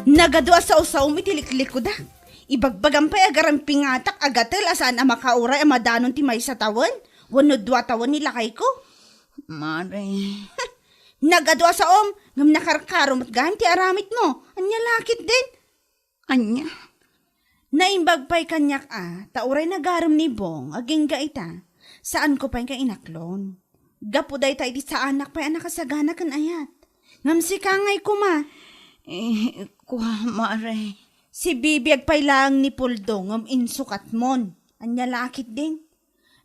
Nagadu a saosaom iti liklikuda. Ibagbagam pay a garam pingatak a gatel a saan a makauray a madanon ti maysa tawen wenno dua tawen ni lakayko. Mare. Nagadu a saom, ngem nakarkaro met gayam ti aramidmo. Ania la ketdin? Ania? Naimbag pay kaniak a, ta uray nagarem ni Bong, agingga ita. Saanko pay nga inaklon. Gapu dayta iti saanak pay a nakasagana ken ayat. Ngem sika ngay koma. Eh, kua, mare. Sibibiag pay laeng ni Poldo ngem insukatmon. Ania la ketdin?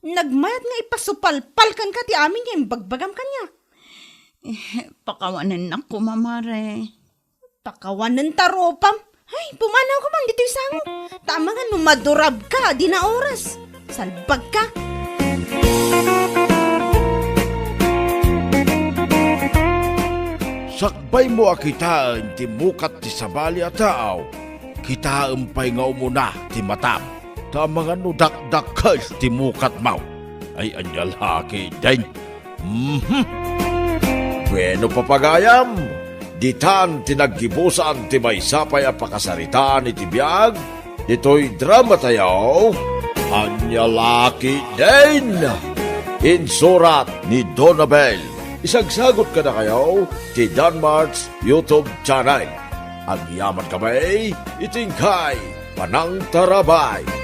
Nagmayat nga ipasupalpal kenka ti amin nga imbagbagam kaniak. Eh, pakawanennak koma, mare. Pakawanen ta rupam. Ay, pumanaw ka man ditoy sangok. Ta amangan no madurabka, di na oras. Salbagka. Sakbaymo a kitaen ti mukat ti sabali a tao, kitaem pay nga umuna ti matam. Ta amangan no dakdakkel ti mukatmo. Ay, ania la ketdin. Mhm. Bueno, papagayam, ditan ti naggibusan ti maysa pay a pakasaritaan iti biag ditoy dramatayo, Ania la ketdin. Insurat ni Donabel. Isagsagot kadakayo ti Danmart's YouTube channel. Agyaman kami iti inkay panangtarabay.